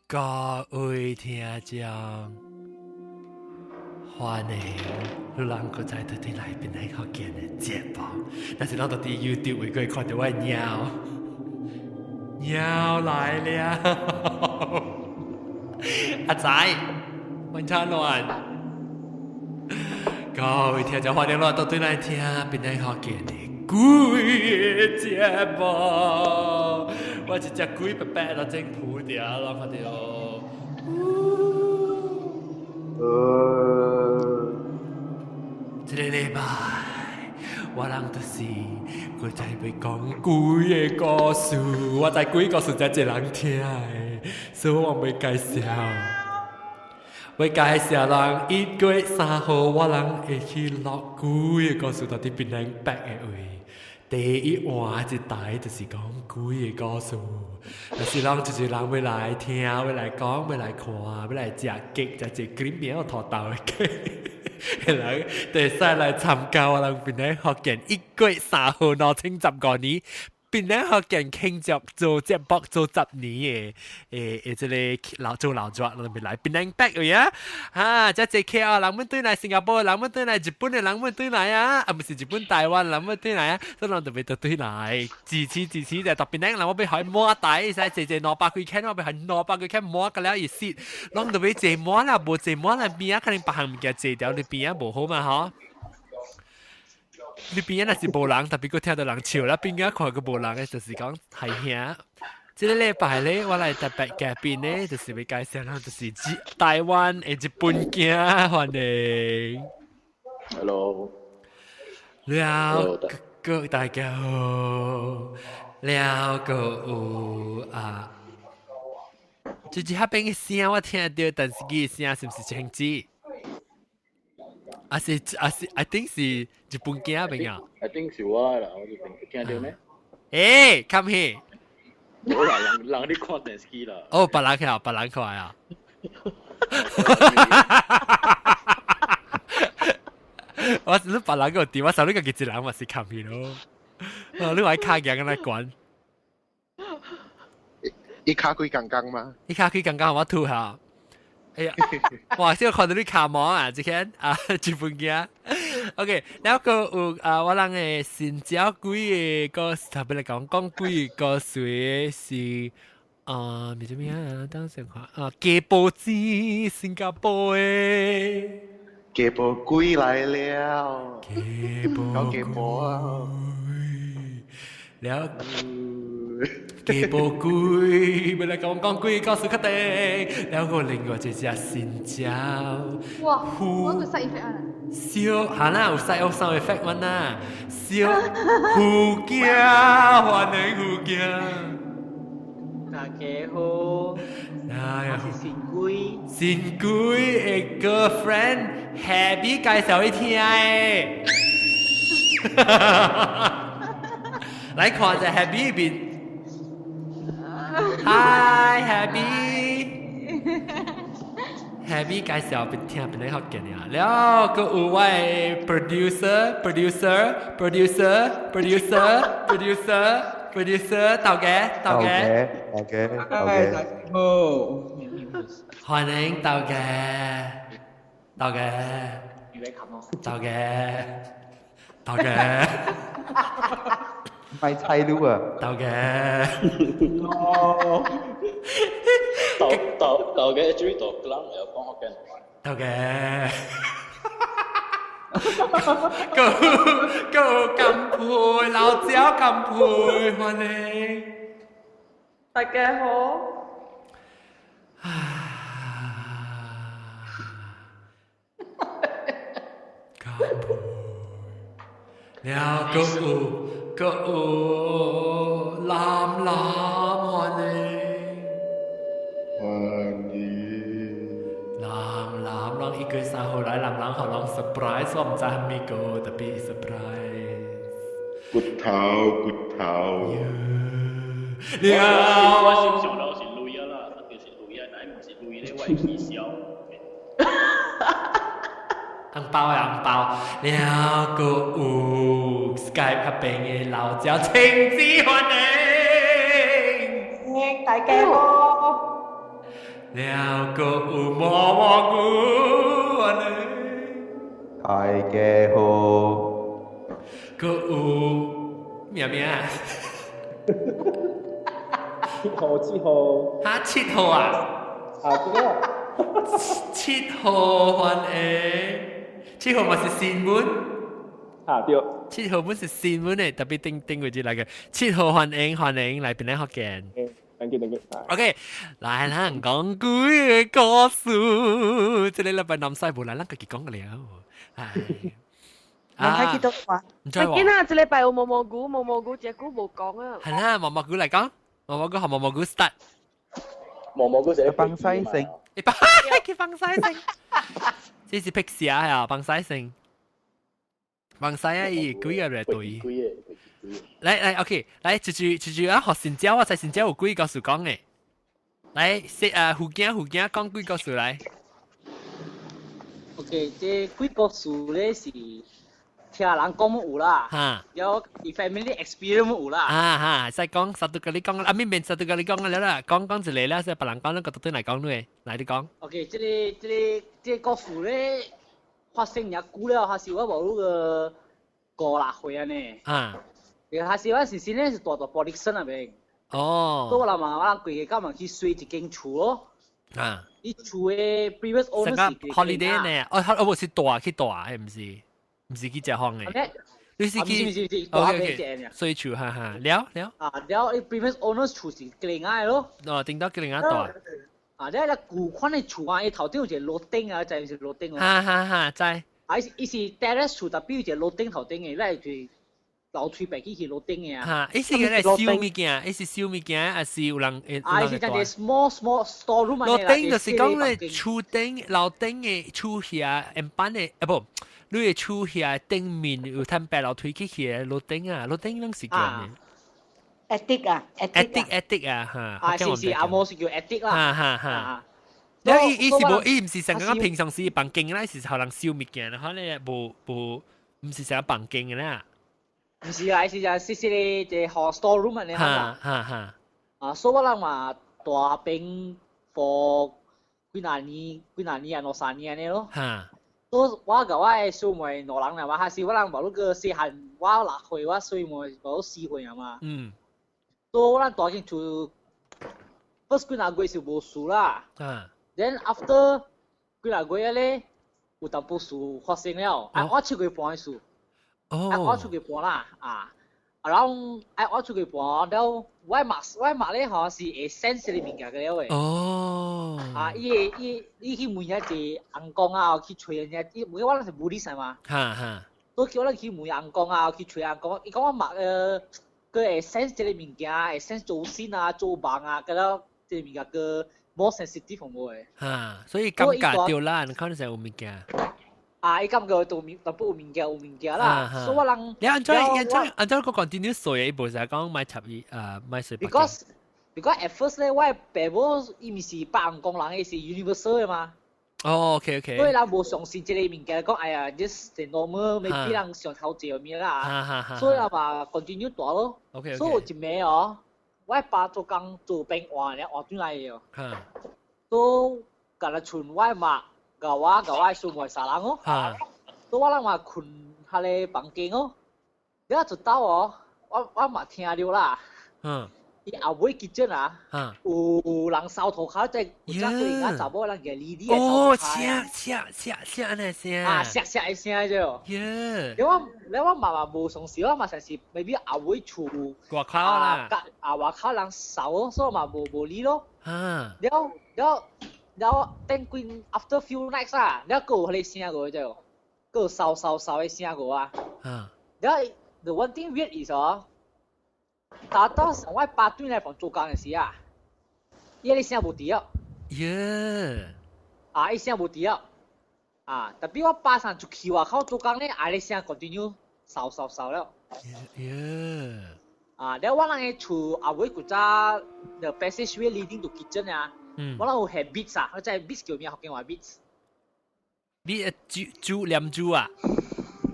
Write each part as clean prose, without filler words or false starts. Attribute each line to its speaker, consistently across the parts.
Speaker 1: 各位聽眾，歡迎你人閣再倒轉來檳城福建的節目。但是咱佇 YouTube 會閣看著我的貓，貓來了。阿仔，晚餐暖。各位聽眾，歡迎你倒轉來聽檳城福建的鬼節目。我一隻鬼白白都整鋪掉，攏看著。這個禮拜，我人就是閣再欲講鬼的故事。我知鬼故事才濟人聽的，所以我欲介紹。欲介紹人1月3號，我人會去錄鬼的故事，佇檳城北的位。第一換一台就是講鬼的故事，若是人就是人欲來聽，欲來講，欲來看，欲來食雞，食一個餅餅土豆的雞，人就會使來參加我人檳城福建1月3號2015年。檳城福建慶祝做節目做10年的誒誒，這個老做老作，咱欲來檳城北位啊！哈，遮濟客啊，人們轉來新加坡，人們轉來日本的，人們轉來啊，啊，毋是日本台灣，人們轉來啊，所以人特別都轉來支持支持，就特別咧，人我欲開滿台，使坐坐200幾間，我欲開200幾間滿個了伊死，攏都欲坐滿啦，無坐滿啦邊仔可能別項物件坐掉，你邊仔無好嘛吼。你邊仔若是無人，特別閣聽著人笑啦，邊仔看閣無人的，就是講係兄。這個禮拜咧，我來特別嘉賓咧，就是欲介紹咱就是台灣的日本囝，歡迎。
Speaker 2: Hello。
Speaker 1: 了，各大家好，了閣有啊，就是彼邊的聲我聽著，但是伊的聲是毋是晴子？啊是啊是，I think 是日本囝朋友。
Speaker 2: I think 是我啦，我就聽著咩？
Speaker 1: 欸，come here。
Speaker 2: 無啦，人人咧看電視機啦。
Speaker 1: 哦，別人看，別人看啊。我你別人個電話手，你家己一人嘛是 come here 咯。哦，你話卡鏡來管。
Speaker 3: 伊卡幾工工嗎？
Speaker 1: 伊卡幾工工，我吐下。哎呀，哇！這個看著你卡毛啊，這個啊，日本囝。OK，然後閣有啊，我人的新招幾個個特別來講講幾個故事是啊，名啥物啊？等陣看啊，雞婆子，新加坡的。
Speaker 3: 雞婆鬼來了。
Speaker 1: 雞婆
Speaker 3: 雞婆啊！
Speaker 1: 了。雞婆鬼，欲來講講鬼故事較定，了閣另外一隻新椒。
Speaker 4: 哇！我有 side effect 啊！
Speaker 1: 小，哈啦，有 side sound effect 阮啊，小虎囝，歡迎虎囝。
Speaker 5: 大家好，我是新鬼。
Speaker 1: 新鬼的 girlfriend Happy 介紹你聽的。來看一下 Happy 面。Hi Happy。Happy 介紹俾聽，俾你學見啊！了，閣有我的 producer producer producer producer producer producer 豆家豆家
Speaker 6: 豆家豆家，
Speaker 5: 大家好，
Speaker 1: 歡迎豆家豆家豆家豆家，
Speaker 6: 賣菜路啊！
Speaker 1: 豆家。
Speaker 5: 哦。
Speaker 2: 豆豆豆家注意到人會講福建話。
Speaker 1: 豆家。閣閣乾杯，老椒乾杯，歡迎。
Speaker 7: 大家好。
Speaker 1: 啊。乾杯。了閣有閣有藍藍歡迎。
Speaker 3: 歡迎。
Speaker 1: 藍藍，人1月3號來，藍藍予人 surprise，我毋知啥物個特別 surprise。
Speaker 3: 骨頭骨頭。
Speaker 1: 了。
Speaker 2: 我想象到是鐳啊啦，就是鐳啊，若毋是鐳咧，我會起痟。
Speaker 1: 紅包的紅包，了閣有 Skype 彼邊的老椒晴子歡迎。
Speaker 7: 大家好。
Speaker 1: 了閣有毛毛菇安呢。
Speaker 6: 大家好，
Speaker 1: 閣有咩名啊？7
Speaker 8: 號7號。
Speaker 1: 哈，7號啊？
Speaker 8: 啊對啊。
Speaker 1: 7號歡迎，7號嘛是新聞。
Speaker 8: 啊對。
Speaker 1: 7號本是新聞的，特別頂頂位置來個。七號歡迎歡迎來邊來福建。
Speaker 8: Thank you, thank you。
Speaker 1: OK，來咱講幾個故事，這個禮拜南西無來，咱家己講個了。唉，
Speaker 7: 人睇幾多話？
Speaker 1: 唔知喎。
Speaker 7: 見啊，這禮拜有毛毛菇，毛毛菇這久無講啊。
Speaker 1: 係啦，毛毛菇嚟講，毛毛菇和毛毛菇 start。
Speaker 8: 毛毛菇就
Speaker 6: 放西星，
Speaker 1: 你放佢放西星，這是辟邪啊，放西星，放西啊，伊幾個嚟對？來來，OK，來，住住住住啊，學新椒啊，在新椒有幾個故事講嘅。來，說啊，福建福建講幾個故事來。
Speaker 5: OK，這幾個故事咧是聽人講有啦，有 family experience 有啦。
Speaker 1: 啊哈，使講，實都跟你講，啊，面面實都跟你講了啦，講講一個啦，使別人講，咱個對來講你，來你講。
Speaker 5: OK，這個故事咧發生也久了，還是我無個5、6歲按呢。還是我是先咧是住佇 Port Dickson 那邊。所以我人嘛，我人規個家嘛去洗一間厝咯。伊厝的 previous owner
Speaker 1: 是 holiday 呢？哦，哦，無是住去住，係毋是？毋是去食飯的。你是去？
Speaker 5: 毋是毋是，住邊
Speaker 1: 洗厝，哈哈，了了。
Speaker 5: 啊，了，伊 previous owner 厝是吉林仔的咯。
Speaker 1: 哦，頂到吉林仔住。
Speaker 5: 啊，了了舊款的厝啊，伊頭頂有一個樓頂啊，知毋是樓頂哦？
Speaker 1: 哈哈哈，知。
Speaker 5: 啊，伊是 terrace 厝，特別有一個樓頂頭頂的，咱就是樓梯爬起去樓頂的啊。
Speaker 1: 哈，伊是個咧燒物件，伊是燒物件，還是有人會？
Speaker 5: 啊，伊是一個 small small store room。
Speaker 1: 樓頂就是講咧，厝頂樓頂的厝遐，一般的啊無，你的厝遐頂面有攤白樓梯起去的樓頂啊，樓頂攏是叫咩
Speaker 9: ？attic 啊
Speaker 1: ，attic attic 啊，哈。
Speaker 5: 啊，是是，阿摩是叫 attic 啦。
Speaker 1: 哈哈哈。你伊伊是無，伊毋是成個平常時房間啦，是予人燒物件，可能無無，毋是成個房間的啦。
Speaker 5: 毋是啊，是就細細個一個 store room 按呢。
Speaker 1: 哈哈哈。
Speaker 5: 啊，所以我人嘛蹛彼邊 for 幾若年，幾若年啊，兩三年按呢咯。所以我共我的小妹兩人啦嘛，還是我人無那個細漢，我6歲，我細妹無4歲啊嘛。所以我人蹛間厝，first 幾若月是無事啦。Then after 幾若月咧，有淡薄事發生了，啊，我出去搬的事。啊，我出去搬啦，啊，然後啊，我出去搬了，我媽咧吼是會 sense 這個物件個了的。啊，伊會伊伊去問遐一個尪公啊，去揣人家，伊問我咱是 Buddhist 嘛。
Speaker 1: 哈哈。
Speaker 5: 都叫咱去問尪公啊，去揣尪公，伊講我媽佢會 sense 這個物件，會 sense 祖先啊、做夢啊，個了這個物件個 more sensitive 無的。
Speaker 1: 哈，所以感覺著啦，你看成有物件。
Speaker 5: 啊！伊感覺都物淡薄有物件有物件啦，所以我人
Speaker 1: 你按怎按怎按怎個 continue 睡？伊無是講莫插伊啊，莫睡。
Speaker 5: Because at first 咧，我的爸母伊毋是拜尪公人，伊是 universal 的嘛。
Speaker 1: 哦，OK OK。
Speaker 5: 所以人無相信這個物件，講哎呀，this is normal，未必人上頭濟物啦。所以人嘛 continue 蹛咯。 所以有一暝哦，我爸做工做邊換咧換轉來的哦。都共來剩我媽。共我共我小妹三人哦，所以我人嘛睏彼個房間哦，了一晝哦，我嘛聽著啦，伊後尾 kitchen 啊，有人掃塗跤，即係有隻對人查某人嘅離離的
Speaker 1: 哦，聲聲聲聲按呢聲。
Speaker 5: 啊，聲聲的聲啫。了我了我媽嘛無相信，我嘛想是 maybe 後尾厝
Speaker 1: 外口啦，
Speaker 5: 啊外口人掃，所以嘛無無理咯。了了。了等幾 after few nights 啊，了閣有彼個聲過啫，閣有掃掃掃的聲過啊。了 the one thing weird is 哦，打到上我爸轉來房做工的時啊，伊彼個聲無佇了。啊，伊聲無佇了。啊，特別我爸上出去外口做工咧，啊，彼聲 continue 掃掃掃了。啊，了我人的厝後尾古早 the passageway leading to kitchen 啊。我人有下 beads 啊，我知 beads 叫咩福建話 beads？
Speaker 1: 你珠珠念珠啊？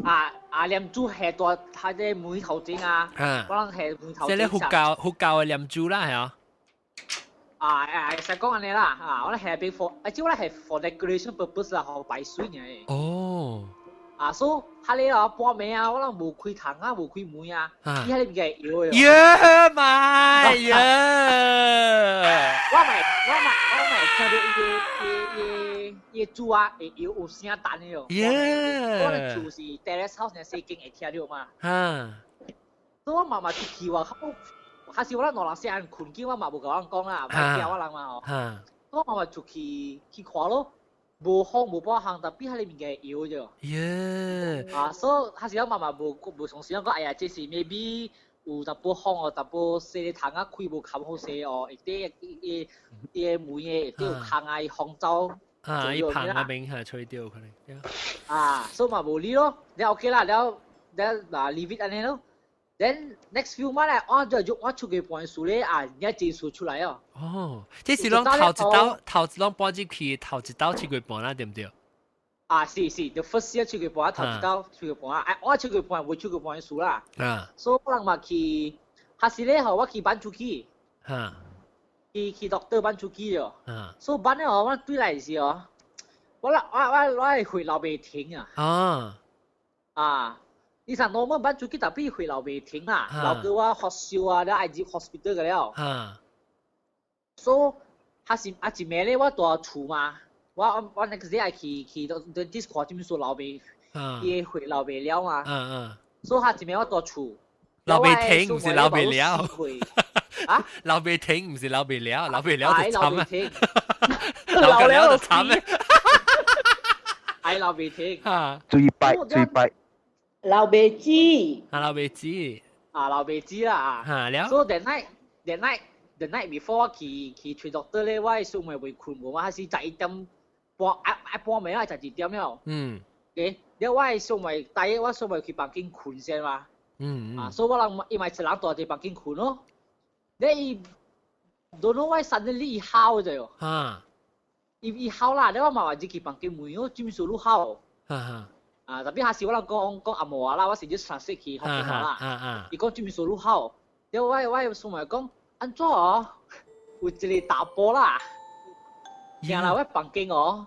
Speaker 5: 啊啊念珠下大，他這門頭前啊，我人下門頭前。
Speaker 1: 這個佛教佛教的念珠啦，係啊。
Speaker 5: 啊啊，會使講按呢啦，啊，我咧下邊 for，啊，即我咧係 for decoration purpose 啦，予擺媠爾。
Speaker 1: 哦。
Speaker 5: 啊，所以彼个啊半暝啊，我人無開窗啊，無開門啊，伊彼个物件會搖的。
Speaker 1: 耶媽耶！
Speaker 5: 我嘛聽著伊个柱啊會搖有聲彈的哦。
Speaker 1: 耶！
Speaker 5: 我的厝是 terrace house 呢，四間會聽著嘛。所以我嘛嘛出去話，還是我咱兩人細漢睏緊，我嘛無共阮講啦，莫驚我人嘛吼。所以我嘛出去去看咯。無風無半項，但彼彼个物件會搖著。
Speaker 1: 耶！
Speaker 5: 啊，所以彼時我嘛嘛無無相信講，哎呀，這是 maybe 有淡薄風哦，淡薄細個窗仔開無冚好勢哦，會佇伊伊個門的會佇有空啊，伊風走。
Speaker 1: 啊，伊旁那邊係吹掉可能。
Speaker 5: 啊，所以嘛無理咯，了 OK 啦，了了嗱 leave it 按呢咯。Then next few months 咧，我就我出去搬書咧啊，而家技術出來哦。
Speaker 1: 哦，這是攏頭一刀，頭一攏搬入去，頭一刀七月半啦，對毋對？
Speaker 5: 啊，是是，the first year 七月半，頭一刀七月半啊，我七月半無七月半書啦。所以我人嘛去，還是咧吼，我去搬出去。去 doctor 搬出去哦。所以搬咧吼，我對來時哦，我啦我我我血流袂停啊。啊。你上 normal 搬出去，tapi 血流袂停啦，流過我發燒啊，了愛入 hospital 個了。所以，還是啊一暝咧，我蹛厝嘛，我那個時愛去去到 dentist 看，這物說流袂，伊個血流袂了嘛。所以，彼一暝我蹛厝。
Speaker 1: 流袂停，毋是流袂了。
Speaker 5: 啊？
Speaker 1: 流袂停，毋是流袂了，流袂了就慘啊！
Speaker 5: 流
Speaker 1: 了就慘啊！
Speaker 5: 愛流袂停。
Speaker 6: 最弊最弊。
Speaker 9: 流袂止。
Speaker 1: 啊，流袂止。
Speaker 5: 啊，流袂止啦。
Speaker 1: 嚇了。
Speaker 5: 所以 the night before 我去去揣 doctor 咧，我小妹未睏無嘛，還是11點半，啊啊半暝啊，12點了。誒，了我小妹第一我小妹去房間睏先嘛。啊，所以我人伊嘛一人蹛佇房間睏咯。你伊 don't know why suddenly 伊吼者喲。伊伊吼啦，了我嘛嘛入去房間問哦，做咩事你吼？啊，tapi 彼時我人講講紅毛話啦，我是 just translate 去福建話啦。伊講做咩事你吼？了我我小妹講按怎哦？有一个查埔啦，行來我房間哦，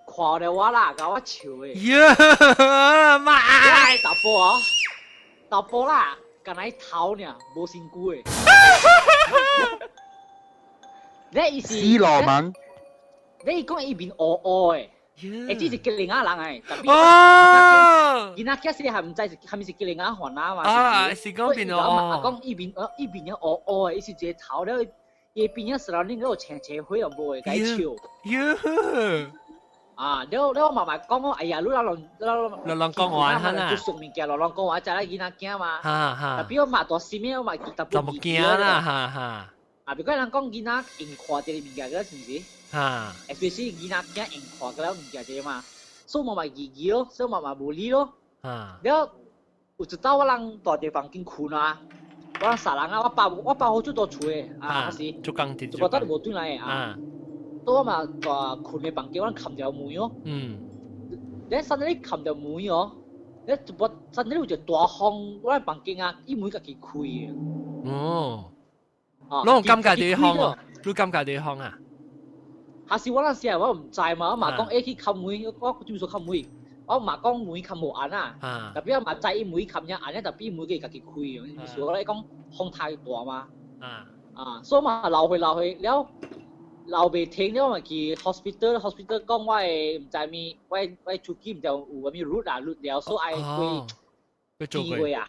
Speaker 5: 看著我啦，共我笑的。
Speaker 1: 耶媽！
Speaker 5: 查埔哦，查埔啦，干焦頭爾，無身軀的。你伊是？
Speaker 6: 死羅文。
Speaker 5: 你伊講伊面烏烏的。欸，這是吉林仔人來，
Speaker 1: 哦，
Speaker 5: 囡仔囝細漢毋知是啥物是吉林仔番仔嘛？
Speaker 1: 啊，是講面烏。
Speaker 5: 啊，講伊面伊面烏烏的，伊是一個頭了，伊邊仔 surrounding 了有青青火又無會共伊笑。
Speaker 1: 喲！
Speaker 5: 啊，了了我媽媽講我，哎呀，你老人老
Speaker 1: 老人講話哈啦，
Speaker 5: 就熟物件，老人講話，知影囡仔驚嘛。
Speaker 1: 哈哈。
Speaker 5: tapi 我嘛大心的，我嘛記得
Speaker 1: 就無驚啦，哈哈。
Speaker 5: 啊，比如人講囡仔用看這个物件，個是毋是？
Speaker 1: 哈。
Speaker 5: especially 囡仔驚用看個了物件這個嘛，所以我嘛記記咯，所以我嘛無理咯。了有一晝我人蹛佇房間睏啊，我人三人啊，我爸好出蹛厝的啊，是。
Speaker 1: 做工佇。
Speaker 5: 就我倒無轉來的啊。所以我嘛蹛睏的房間，我冚著門哦。你 suddenly 冚著門哦，你一撥 suddenly 有一個大風，我房間啊，伊門家己開的。
Speaker 1: 哦。攏有感覺佇風哦，你感覺佇風啊？
Speaker 5: 還是我那時我毋知嘛，我嘛講欸去冚門，我就是說冚門，我嘛講門冚無按啊，tapi 我嘛知伊門冚爾按，tapi 門家己開，所以我咧講風太大嘛。啊，所以嘛流血流血了，流袂停了嘛去 hospital，hospital 講我的毋知物，我的手機毋知有啥物 root 啊 root 了，所以愛過機會啊，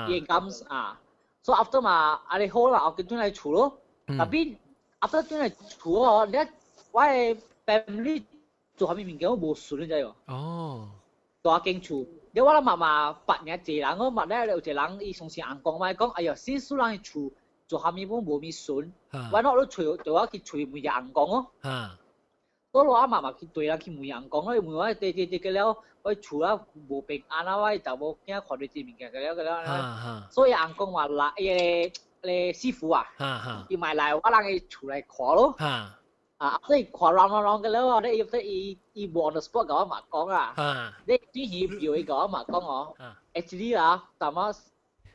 Speaker 5: 伊個啊。所以 after 嘛，按呢好啦，後轉來厝咯。tapi after 轉來厝哦，你我的 family 做啥物物件我無順，你知無？
Speaker 1: 哦。
Speaker 5: 蹛間厝，你我媽媽八年一個人，我嘛咧有一個人，伊相信翁公嘛，講哎喲，先輸人厝做啥物我無物順，我攞你揣對我去揣問翁公哦。所以我媽媽去對人去問翁公，我問我對對對個了，我厝啊無平安啊，我查某囝看著這物件個了個了，所以翁公話來，伊个個師傅啊，伊嘛來我人的厝來看咯。啊，所以看 round round round 個了，你伊伊無 on the spot 共我嘛講啊，你轉去表伊共我嘛講哦，actually 啊，淡仔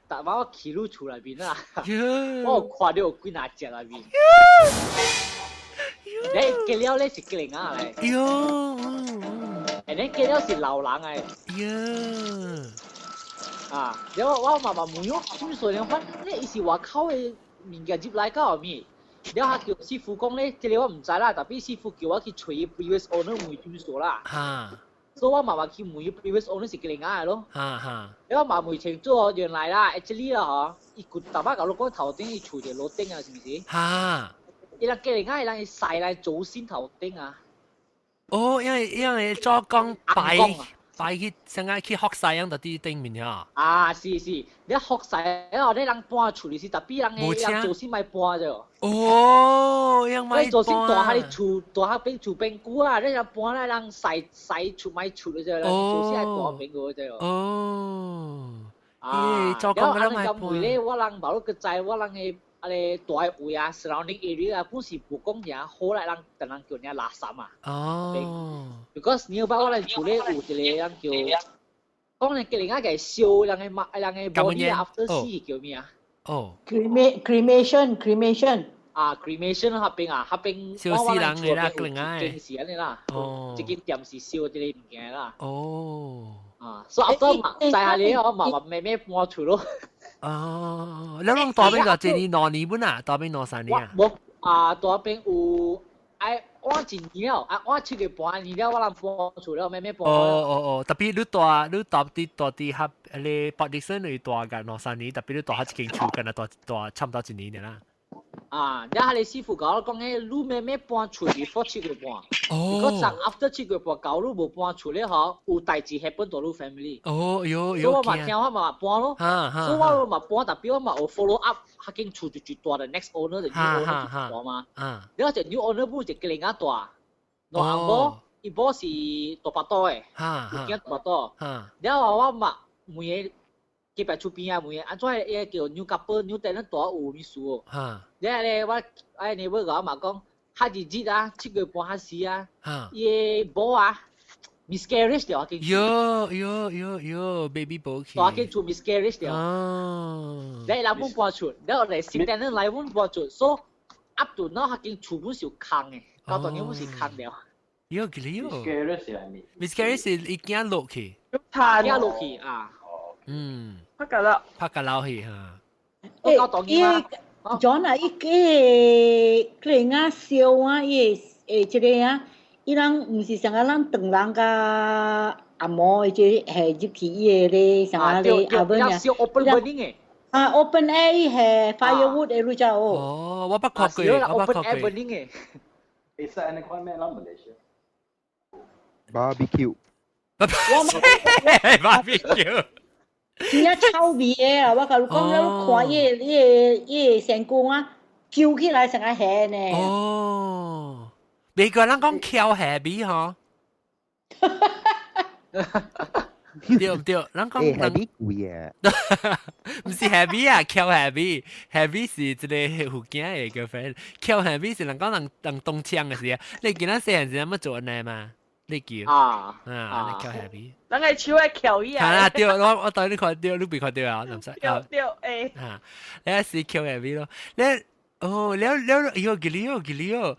Speaker 5: 淡仔我去你厝內面啊，我有看著有幾若隻內面。你結了咧是吉靈啊嚟。
Speaker 1: 喲。
Speaker 5: 誒，你結了是老人嚟。
Speaker 1: 喲。
Speaker 5: 啊，然後我媽媽問我，點算咧？反正伊是外口的物件入來到後面，然後他叫師傅講咧，這個我毋知啦，特別師傅叫我去揣 previous owner 問點數啦。所以我媽媽去問 previous owner 是吉靈仔的咯。然後嘛問清楚哦，原來啦，actually 啦嗬，伊骨頭仔甲你講頭頂伊厝就樓頂啊，是毋是？伊人吉靈仔，伊人洗來祖先頭頂啊。
Speaker 1: 哦，因為做工拜拜去，成日去學西樣就啲頂面啊。
Speaker 5: 啊，是是，你學西哦，你人搬厝裡是特別人的人祖先咪搬啫。
Speaker 1: 哦，人咪搬。
Speaker 5: 祖先住喺厝，住喺邊厝邊久啊，你人搬來人洗洗厝咪厝嘅啫，祖先係住邊個啫。
Speaker 1: 哦。
Speaker 5: 啊，
Speaker 1: 做工
Speaker 5: 然後咁會咧，我人無個知我人的啊個大位啊，surrounding area 啊，本是無講爾好來人，等人叫爾垃圾啊。
Speaker 1: 哦。
Speaker 5: Because 你要把我哋厝咧有一個人叫，講人叫人家給燒人的馬，人的 body after 死叫咩啊？
Speaker 1: 哦。
Speaker 9: Cremation cremation。
Speaker 5: 啊，cremation 那邊啊，那邊
Speaker 1: 燒死人的啦，另外。
Speaker 5: 件事按呢啦。哦。這間店是燒這個物件啦。
Speaker 1: 哦。
Speaker 5: 啊，所以 after 嘛，在下裡我媽媽妹妹搬出咯。
Speaker 1: 哦，你攏大邊個一年兩年本啊？大邊兩三年啊？
Speaker 5: 無啊，大邊有愛我一年了，啊，我7個半年了，我人搬出了，妹妹搬。
Speaker 1: 哦哦哦，特別你大你大啲大啲合你博迪森你大個兩三年，特別你大下一間厝，敢若大大差唔多一年的啦。
Speaker 5: 啊，你下你師傅講講咧，你妹妹搬出 before 七個半。
Speaker 1: 哦。
Speaker 5: 如果上 after 七個半，舊你無搬出咧嗬，有代誌 happen 到你 family。
Speaker 1: 哦，有有。
Speaker 5: 所以我嘛聽我嘛搬咯。所以我嘛搬，特別我嘛有 follow up，彼間厝就最大的 next owner 就 new owner 就大嘛。你講就 new owner 不就更加大，兩紅某，伊某是大腹肚的，有囝大腹肚。然後我嘛問伊。隔壁厝邊啊，問伊按怎伊個叫 new couple new tenant 大有意思哦。然後咧，我哎你要甲我嘛講，較日日啊，7個半較時啊，伊個某啊，miscarriage 掉間。
Speaker 1: 喲喲喲喲，baby 無去。
Speaker 5: 大間厝 miscarriage 掉。
Speaker 1: 哦。
Speaker 5: 你人本搬出，然後嚟新tenant來阮搬出，所以 up to now 彼間厝本是有空的，到當年本是空掉。
Speaker 1: 喲，幾哩喲
Speaker 2: ？miscarriage 是啥物？
Speaker 1: miscarriage 是伊囝落去。
Speaker 5: 囝落去啊。
Speaker 7: 拍架啦，
Speaker 1: 拍架落去哈。
Speaker 9: 欸，伊 John 啊，伊個個啊燒啊，伊個這個啊，伊人毋是像啊咱唐人佮紅毛的這係入去伊個咧，像啊咧 oven 啊。
Speaker 5: 燒 open burning 的。
Speaker 9: 啊，open air 係 firewood 的你知哦。
Speaker 1: 哦，我捌看過，我捌看過。
Speaker 5: open air burning 的。
Speaker 8: 會使按呢款咩？咱馬來西亞。
Speaker 6: Barbecue。
Speaker 9: 我
Speaker 1: barbecue。
Speaker 9: 真正臭味的啊！我共你講，你看伊個伊個伊個身軀啊，揪起來成個鹹呢。
Speaker 1: 哦，美國人講翹下味吼。對唔對？人講
Speaker 6: 下味貴啊。
Speaker 1: 毋是下味啊，翹下味，下味是一個福建的 girlfriend，翹下味是人講人人東槍的時啊。你見咱細漢時陣做按呢嘛？你叫
Speaker 5: 啊
Speaker 1: 啊，你翹下味。
Speaker 7: 人個手會翹伊啊。
Speaker 1: 係啦，對，我對你看到，你未看到啊？唔使。
Speaker 7: 對對誒。
Speaker 1: 啊，你是翹下味咯。你哦，了了，喲，吉利哦，吉利哦，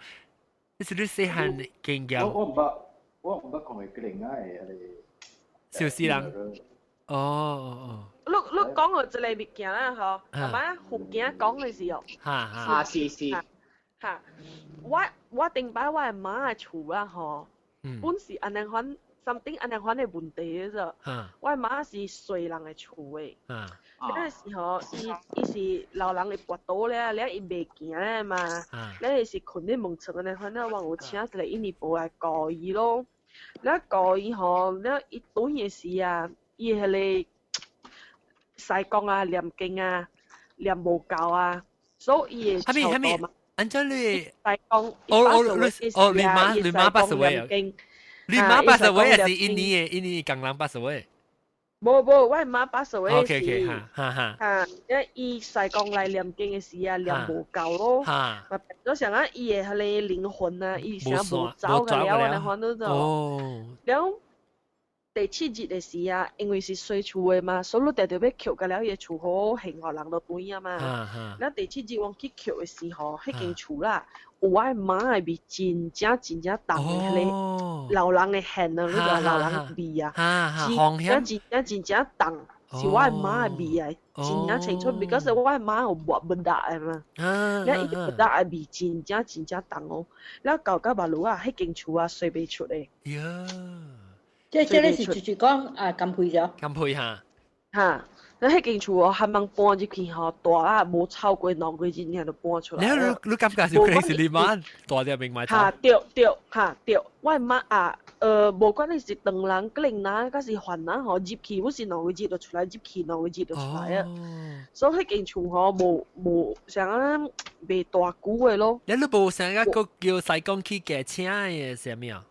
Speaker 1: 你是你細漢經驗。
Speaker 8: 我毋捌看過吉林仔的彼個。
Speaker 1: 燒死人。哦哦哦。
Speaker 7: 你講過一個物件啦，嗬，係咪福建講的時候？
Speaker 1: 哈哈。
Speaker 5: 啊是是。
Speaker 7: 哈，我頂擺我的媽的厝啊，嗬，本是按呢款 something 按呢款的問題的啫。我的媽是隨人的厝的。那時候，伊是老人會跋倒咧，了伊袂行咧嘛，了伊是睏咧門床按呢款，了我有請一個印尼婆來顧伊咯。了顧伊吼，了伊轉的時啊，伊彼個師公啊、念經啊、念無夠啊，所以伊會超多嘛。
Speaker 1: 按怎你？
Speaker 7: 師公，
Speaker 1: 哦哦哦，你媽你媽八十位啊？你媽八十位也是印尼的，印尼工人八十位。
Speaker 7: 無無，我媽八十位是。
Speaker 1: OK OK，哈哈哈。
Speaker 7: 哈，因為伊師公來念經的時啊，念無夠咯。嘛變做啥啊？伊的彼個靈魂啊，伊啥無走個了，按呢款都做。
Speaker 1: 哦。
Speaker 7: 了，第七日的時啊，因為是洗厝的嘛，所以你定定欲抾甲了伊的厝好現予人就對啊嘛。了第七日我去抾的時候，彼間厝啦，有我的媽的味真正真正重的彼个老人的汗啊，你知老人味啊，真正真正真正重，是我的媽的味啊，真正清楚，because 我的媽有抹蚊達的嘛，了伊蚊達的味真正真正重哦，了到到目路啊，彼間厝啊洗袂出的。
Speaker 9: 這個是就是講啊，金配咗。
Speaker 1: 金配嚇。
Speaker 7: 嚇！你彼間厝哦，還茫搬入去吼，大啊無超過2個月爾就搬出來。
Speaker 1: 你感覺是可能是你媽大隻明買
Speaker 7: 嚇對對嚇對，我媽啊，無管你是唐人、吉寧人，抑是番人吼，入去阮是兩個日就出來，入去兩個日就出來啊。所以彼間厝吼，無像按袂大久的咯。
Speaker 1: 你無想個叫西貢去騎車的啥物啊？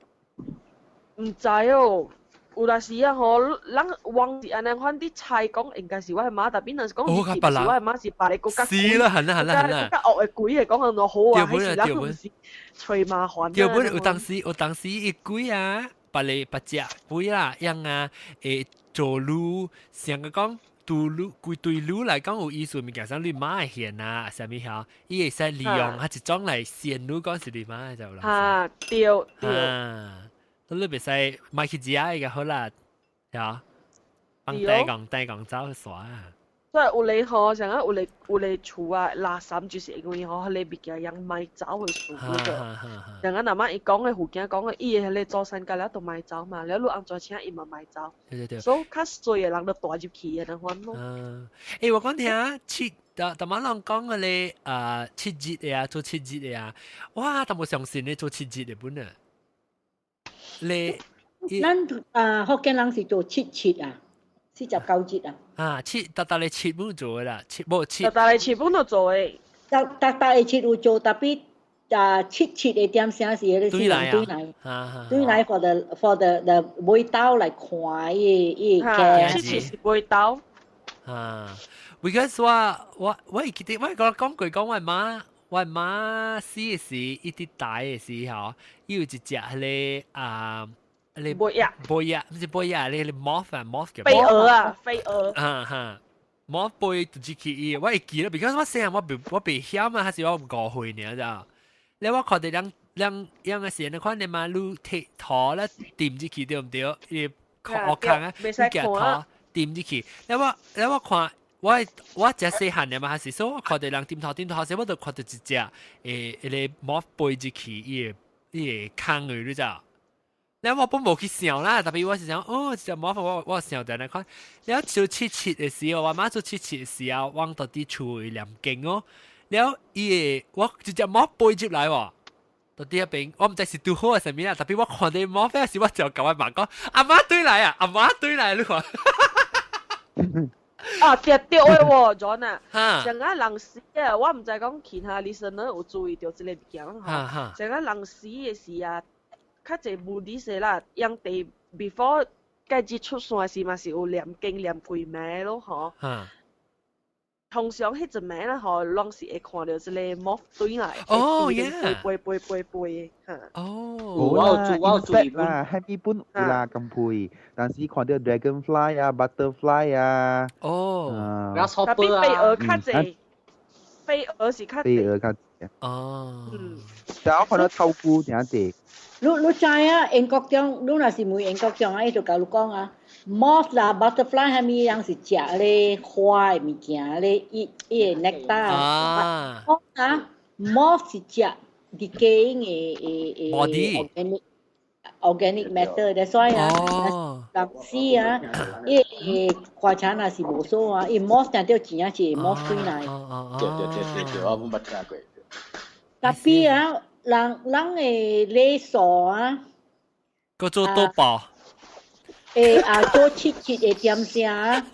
Speaker 7: 毋知哦，有陣時啊吼，人往是按呢款佇猜講應該是我的媽，但若是講是我的媽是別个閣較
Speaker 1: 是啦，係啦，係啦，係啦，
Speaker 7: 較惡的鬼的講按怎好啊，還是咱毋是揣麻煩。
Speaker 1: 對本有當時伊鬼啊，別個別隻鬼啦，樣啊，會做路，像個講對路，規對路來講有意思物件，像你媽會現啊，啥物嚇，伊會使利用啊一種來線路講是你媽就啦。
Speaker 7: 嚇，對對。
Speaker 1: 你袂使買去食個好啦，嚇，幫帶講帶講走去耍。
Speaker 7: 所以有咧吼，像啊有咧厝啊，垃圾就是因為吼，彼个物件人賣走的事故個。像啊，若媽伊講的附近講的，伊的彼个祖先甲了都賣走嘛，了你按怎請伊嘛賣走。
Speaker 1: 對對對。
Speaker 7: 所以較衰的人就帶入去的那款咯。
Speaker 1: 嗯，我講聽七，逐逐晚人講的咧，啊，七日的啊，做七日的啊，哇，淡薄相信咧做七日的本啊。你，
Speaker 9: 咱啊福建人是做七七啊，49日啊。
Speaker 1: 啊，七，逐逐个七本做的啦，七無七。
Speaker 7: 逐逐个七本都做的。
Speaker 9: 逐逐逐个七有做，tapi 啊七七的點聲是彼個是人對來，對來 for the 尾刀來看伊伊個。
Speaker 7: 七七是尾刀。
Speaker 1: 啊，because 我會記得我講過講我媽。我媽死的時，伊佇大的時候，伊有一隻彼个啊，彼
Speaker 7: 個飛蛾，
Speaker 1: 飛蛾，毋是飛蛾，彼个 moth 啊，moth
Speaker 7: 叫飛蛾啊，飛蛾。
Speaker 1: 啊哈，moth 飛就入去伊，我會記得，because 我細漢我袂曉嘛，還是我5歲爾咋？咧我看著人人樣個時，你看你媽擼鐵塗咧掂入去對毋對？伊學空啊，
Speaker 7: 你夾
Speaker 1: 塗掂入去，咧我看。我遮細漢的嘛，還是說我看著人點頭點頭，時我就看著一隻彼个 moth 飛入去伊个空去，你知？了我本無去想啦，tapi 我是想，哦，這隻 moth 我想著來看。了做七七的時候，我媽做七七的時候，我到佇厝念經哦。了伊個我一隻 moth 飛入來喎，到佇彼邊，我毋知是拄好還是啥物啦，tapi 我看著 moth 時，我就共我媽講：阿媽對來啊，阿媽對來，你看。
Speaker 7: 啊，對對的喎，John 啊，像啊人死啊，我毋知講其他 listener 有注意著這個物件吼。像啊人死的時啊，較濟 Buddhist 啦，用地 before 蓋日出山時嘛是有念經念幾暝咯吼。通常彼一暝啦吼，攏是會看著這個 moth 對來，飛飛飛飛飛的。
Speaker 1: 哦，
Speaker 8: 我有注意啦，彼本有啦咁配，但是看著 dragonfly 啊、butterfly 啊。
Speaker 1: 哦，
Speaker 7: tapi 飛蛾較濟，飛蛾是較濟。
Speaker 8: 飛蛾較濟。
Speaker 1: 哦。
Speaker 8: 但我看著頭菇誠濟。
Speaker 9: 你知影英國中，你若是問英國中啊，伊就共你講啊，moth 啦、butterfly 啥物人是食咧花的物件咧，伊伊會 nectar
Speaker 1: 啊。
Speaker 9: 啊，moth 是食 decaying 的
Speaker 1: body
Speaker 9: organic matter，所以啊，人死啊，伊會棺材若是無鎖啊，伊 moth 定著真正是 moth 對來。
Speaker 3: 對對對對對，我捌聽過。
Speaker 9: tapi 啊，人人的禮數啊，
Speaker 1: 閣做賭博。
Speaker 9: 會啊，做七七的點聲啊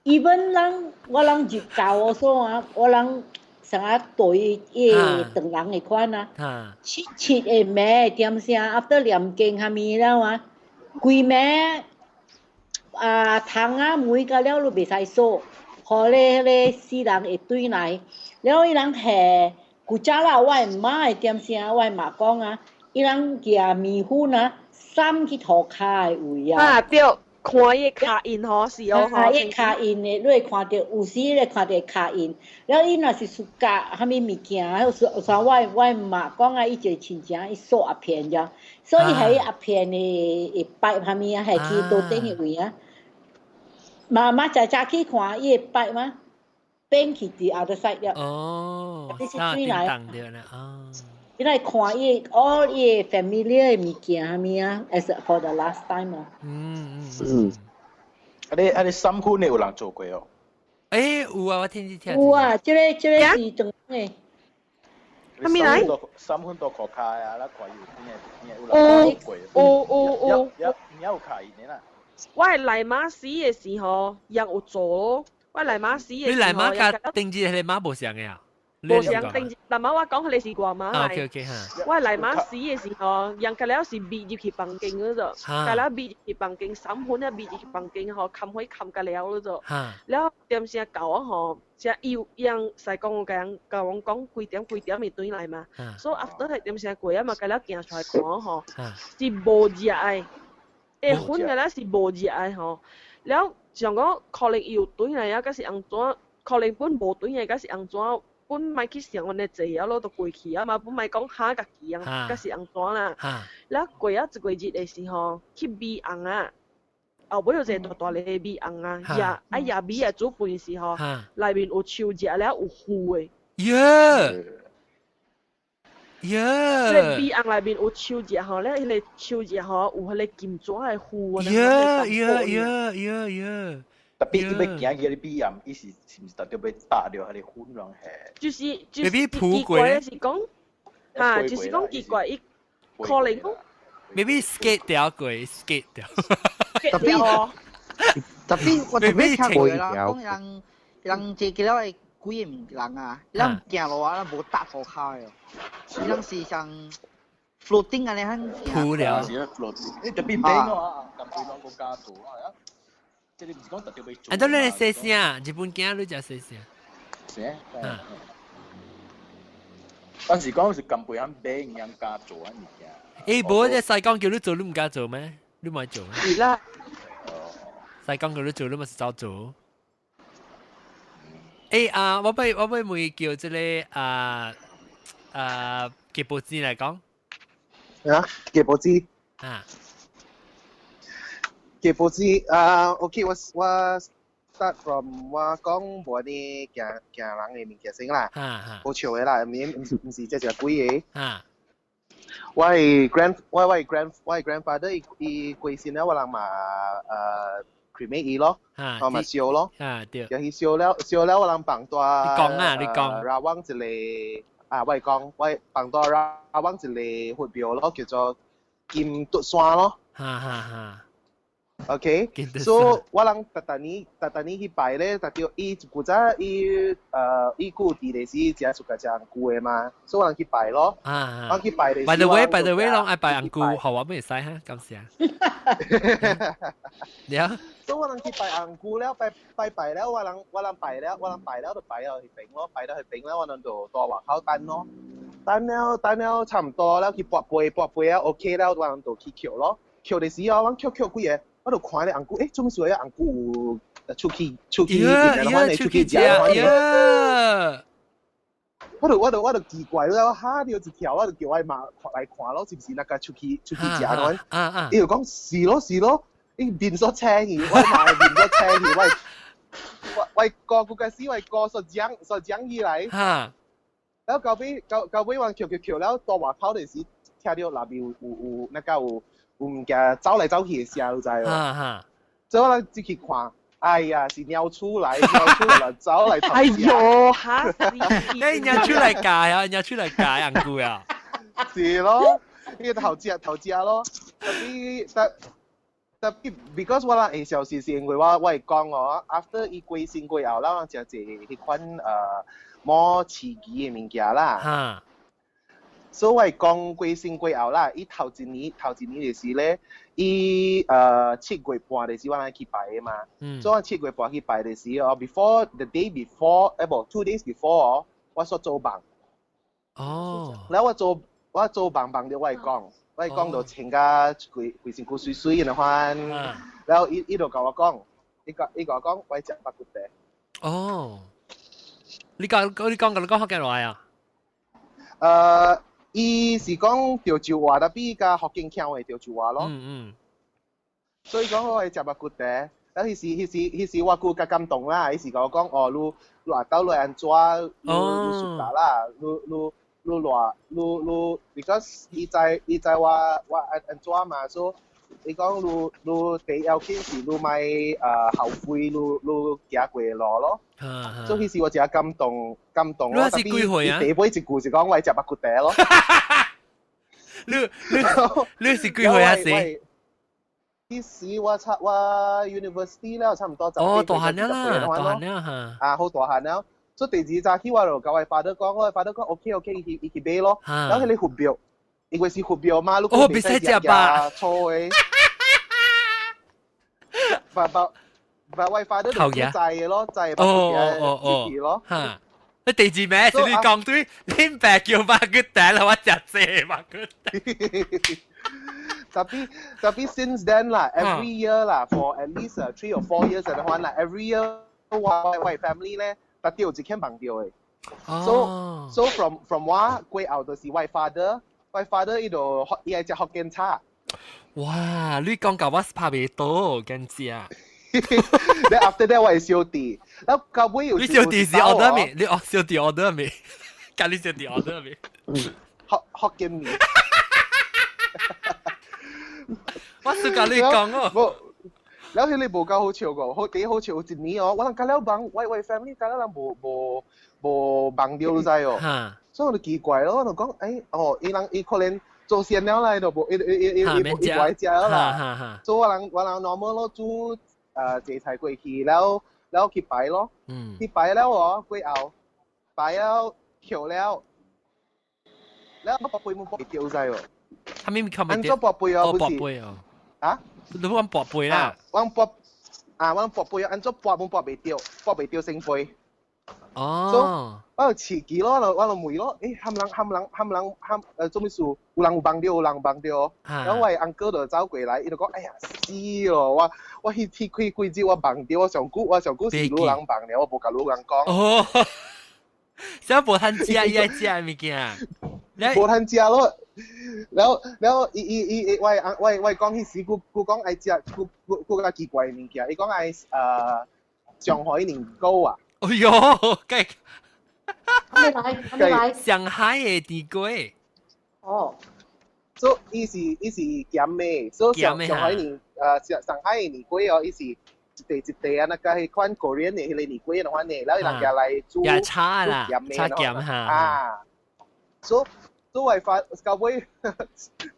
Speaker 9: ，even 人我人入教所啊，我人成日對伊個唐人的款啊，七七的暝點聲，after 念經啥物了啊，規暝啊窗啊門甲了都袂使鎖，予咧彼個死人會對來，了伊人下古早啦，我的媽的點聲，我的媽講啊，伊人舉麵粉啊，三去塗跤的位啊。
Speaker 7: 啊對，看伊跤印吼是哦，
Speaker 9: 啊，伊跤印的，你會看著有時你會看著跤印。了伊若是 suka 啥物物件，有時有時我媽講啊，伊一個親情，伊掃鴉片遮，所以係鴉片的會拜啥物啊，係去桌頂的位啊。媽媽早早去看伊會拜嗎？變去 the other side 了。
Speaker 1: 哦，
Speaker 9: 你是轉來。
Speaker 1: 啊。
Speaker 9: 你來看伊 all 伊 family 的物件啥物啊，as for the last time 啊。
Speaker 3: 啊你三分的有人做過哦？
Speaker 1: 欸，有啊，我聽你聽。
Speaker 9: 有啊，這個是長的。
Speaker 7: 啥物來？
Speaker 3: 三分多塗跤啊，咱看有邊個邊個有人做過。
Speaker 7: 有有有。
Speaker 3: 有有跤印的啦。
Speaker 7: 我係內媽死的時候，人有做咯。我內媽死的時候，
Speaker 1: 你內媽佮頂日彼個媽無相的啊？
Speaker 7: 無相頂日，內媽我講彼個是我媽來。
Speaker 1: OK OK 哈。
Speaker 7: 我內媽死的時候，人家了是覕入去房間嗰度，家了覕入去房間，三分啊覕入去房間吼，冚火冚甲了嗰度。了點聲到啊吼，才伊人西公共人共阮講幾點幾點會轉來嘛。所以 after 係點聲過啊嘛，家了行出來看吼，是無食的。欸，粉個了是無食的吼，了像講可能伊有轉來啊，抑是按怎？可能本無轉來，抑是按怎？本莫去想按呢濟啊，囉就過去啊嘛，本莫講嚇家己啊，抑是按怎啦？了過啊一個日的時候，去米紅啊，後尾有一個大大个米紅啊，壓啊壓米啊煮飯時候，內面有樹葉了有糊的。
Speaker 1: 耶！耶！
Speaker 7: 這個米紅內面有樹葉吼，了彼個樹葉吼有彼個金紙的糊。
Speaker 1: 耶耶耶耶耶！
Speaker 3: 特別伊欲行去彼個米頷，伊是是毋是特別欲搭著彼個粉攏係？
Speaker 7: 就是奇怪的是講，哈，就是講奇怪，伊可能講
Speaker 1: maybe skate 掉過，skate 掉。
Speaker 10: 特別特別我特別聽過啦，講人人這個了的幾個人啊，人行路啊，無踏塗跤的，人是像 floating 按呢款
Speaker 1: 浮了。
Speaker 3: 是 floating，你特別變啊，近排攏國家做啊。這個毋是講特別欲做。
Speaker 1: 啊，都你細聲，日本囝你食細聲。
Speaker 3: 啥？當時講是近輩肯買營養加做啊物件。
Speaker 1: 欸，無這西講叫你做，你毋敢做咩？你毋愛做？
Speaker 7: 是啦。
Speaker 1: 西講叫你做，你嘛是走做。欸啊，我欲問叫這個啊啊吉布子來講。
Speaker 11: 啊，吉布子。
Speaker 1: 啊。
Speaker 11: 吉布子啊，OK，我 start from 我講無呢行行人的物件先啦。好笑的啦，毋是這隻鬼個。我的 grand 我的 grandfather 伊伊過身了，我人嘛cremate 伊咯，我嘛燒咯。
Speaker 1: 啊對。
Speaker 11: 然後燒了燒了，我人放佇
Speaker 1: 你講啊，你講。
Speaker 11: Rawang 一個啊，我會講，我放佇 Rawang 一個佛廟咯，叫做金竹山咯。
Speaker 1: 哈哈哈。
Speaker 11: OK，so 我人逐逐年逐逐年去拜咧，逐著伊古早伊伊舊佇咧是食出個食紅菇的嘛，所以我人去拜咯。
Speaker 1: 啊
Speaker 11: 我去拜咧。
Speaker 1: By the way，by the way，攏愛拜紅菇，予我會使哈，感謝。了。
Speaker 11: 所以我人去拜紅菇了，拜拜拜了，我人拜了，我人拜了就拜到去邊咯，拜到去邊了，我人就佇外口等咯，等了等了差唔多了，去跋杯跋杯啊 OK 了，我人就去抾咯，抾的時候，我抾抾幾个。我就看咧紅菇，欸，做咩事啊？紅菇有出去出去，出去食。我就奇怪了，嚇著一跳，我就叫我媽來看咯，是毋是那個出去出去食咯？伊就講是咯是咯，伊面煞青去，我媽面煞青去，我我哥嗰個時我哥煞講煞講起來，然後到尾我抾抾抾了，到外口的時聽著內面有那個有物件走來走去的聲，你知無？所以我人進去看，哎呀，是鳥出來，鳥出來走來。
Speaker 7: 哎呦，嚇死！
Speaker 1: 你鳥出來解啊，鳥出來解紅菇啊！
Speaker 11: 是咯，呢個頭隻頭隻咯，特別特特別，because 我人會消息是因為我會講哦，after 伊過身過後，咱人食濟彼款摩刺激的物件啦。所以我講過身過後啦，伊頭一年就是咧，伊7月半就是我來去拜的嘛。所以我7月半去拜的時哦，before the day before，無 2 days before 哦，我煞做夢。
Speaker 1: 哦。
Speaker 11: 然後我做夢夢著我會講，我講到穿甲規規身軀水水的款，然後伊伊就共我講，伊講伊共我講，我食肉骨茶。
Speaker 1: 哦，你講你講你講福建話啊？
Speaker 11: 伊是講潮州話，但比較福建腔的潮州話咯。所以講我會食肉骨茶，然後彼時彼時彼時我閣較感動啦，彼時共我講哦，你你阿兜你按怎，你你暑假啦，你你你偌你你，because 伊知伊知我我按按怎嘛，所以伊講你你第要緊是你莫後悔你你行過的路咯。所以彼時我真感動感動咯。
Speaker 1: 你是幾歲啊？
Speaker 11: 第尾一句是講我會食肉骨茶咯。
Speaker 1: 你你你是幾歲啊？是？
Speaker 11: 彼時我差我 university 了，差唔多。
Speaker 1: 哦，大漢了啦，大漢了嚇。
Speaker 11: 啊，好大漢了。所以第二早起我就共我 father 講，我 father 講 OK OK，伊去伊去買咯。然後彼個佛廟，因為是佛廟嘛，你
Speaker 1: 哦，袂使食吧？
Speaker 11: 錯的。不不不，我 father 就知的咯，知
Speaker 1: 哦哦哦
Speaker 11: 咯。
Speaker 1: 嚇！你地址咩？是你講對，恁爸叫肉骨茶啦，我食這肉骨茶。
Speaker 11: Tapi tapi since then 啦，every year 啦，for at least 3 or 4 years 的話啦，every year 我我 family 咧，特別有一間夢著的。So from 我過後就是我 father，我 father 伊就伊愛食福建炒。
Speaker 1: 哇！你講到我拍袂到，緊張。
Speaker 11: Then after that 我係小弟，然後到尾有
Speaker 1: 你小弟是 order 未？你哦小弟 order 未？佮你小弟 order 未？
Speaker 11: 福福建麵。
Speaker 1: 我是佮你講哦。
Speaker 11: 無，然後彼个無夠好笑個，好第一好笑有一年哦，我人佮了夢，我我 family 佮了人無無無夢著你知哦。所以我就奇怪咯，我就講，欸，哦，伊人伊可能做先了啦，伊就無伊伊伊伊伊伊無愛食了啦。所以我人我人 normal 咯，煮濟菜過去，然後然後去拜咯。去拜了哦，過後拜了扣了，然後跋杯無跋著知哦。
Speaker 1: 他咪靠
Speaker 11: 按怎跋杯哦？
Speaker 1: 跋杯哦。
Speaker 11: 啊？
Speaker 1: 你講跋杯啦？
Speaker 11: 我跋啊！我跋杯，按怎跋無跋袂著，跋袂著聖杯。
Speaker 1: 哦。
Speaker 11: 我就刺激咯，我就我就問咯，欸，含人含人含人含做咩事？有人有夢著，有人夢著。然後我 uncle 就走過來，伊就講：哎呀，死咯！我我彼天幾幾日我夢著，我上久我上久是女人夢了，我無共女人講。
Speaker 1: 哦。啥無通食，伊愛食的物件。
Speaker 11: 無通食咯。然後然後伊伊伊我我我講彼時，佢佢講愛食，佢佢佢較奇怪的物件，伊講愛上海年糕啊。
Speaker 1: 哎喲，該。
Speaker 9: 咩來？咩來？
Speaker 1: 上海的甜粿。
Speaker 9: 哦。
Speaker 11: 所以伊是伊是鹹的，所以上上海年上上海的年粿哦，伊是一塊一塊啊，那個彼款 Korean 的彼个年粿的款的，然後伊人家來煮
Speaker 1: 也炒啦，炒鹹哈。
Speaker 11: 啊，所以所以我發到尾，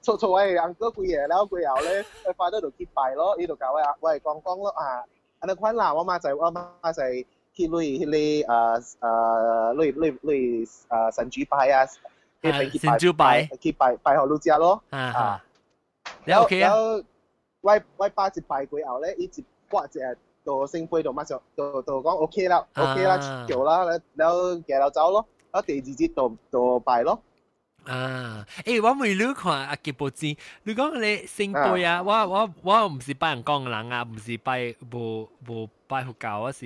Speaker 11: 做做我 uncle 幾个，然後過後咧，我發到就去拜咯，伊就共我我會講講咯啊，按呢款啦，我媽在我媽在去類彼个類類類神主牌啊，
Speaker 1: 神主牌
Speaker 11: 去拜拜予你食咯，
Speaker 1: 啊，然後
Speaker 11: 然後我我爸一拜過後咧，伊一掛一個就聖杯就馬上就就講 OK 啦，OK 啦，叫啦，然後行了走咯，然後第二日就就拜咯。
Speaker 1: 啊！欸，我問你看阿吉布子，你講你聖杯啊，我我我毋是拜人講人啊，毋是拜無無拜佛教，我是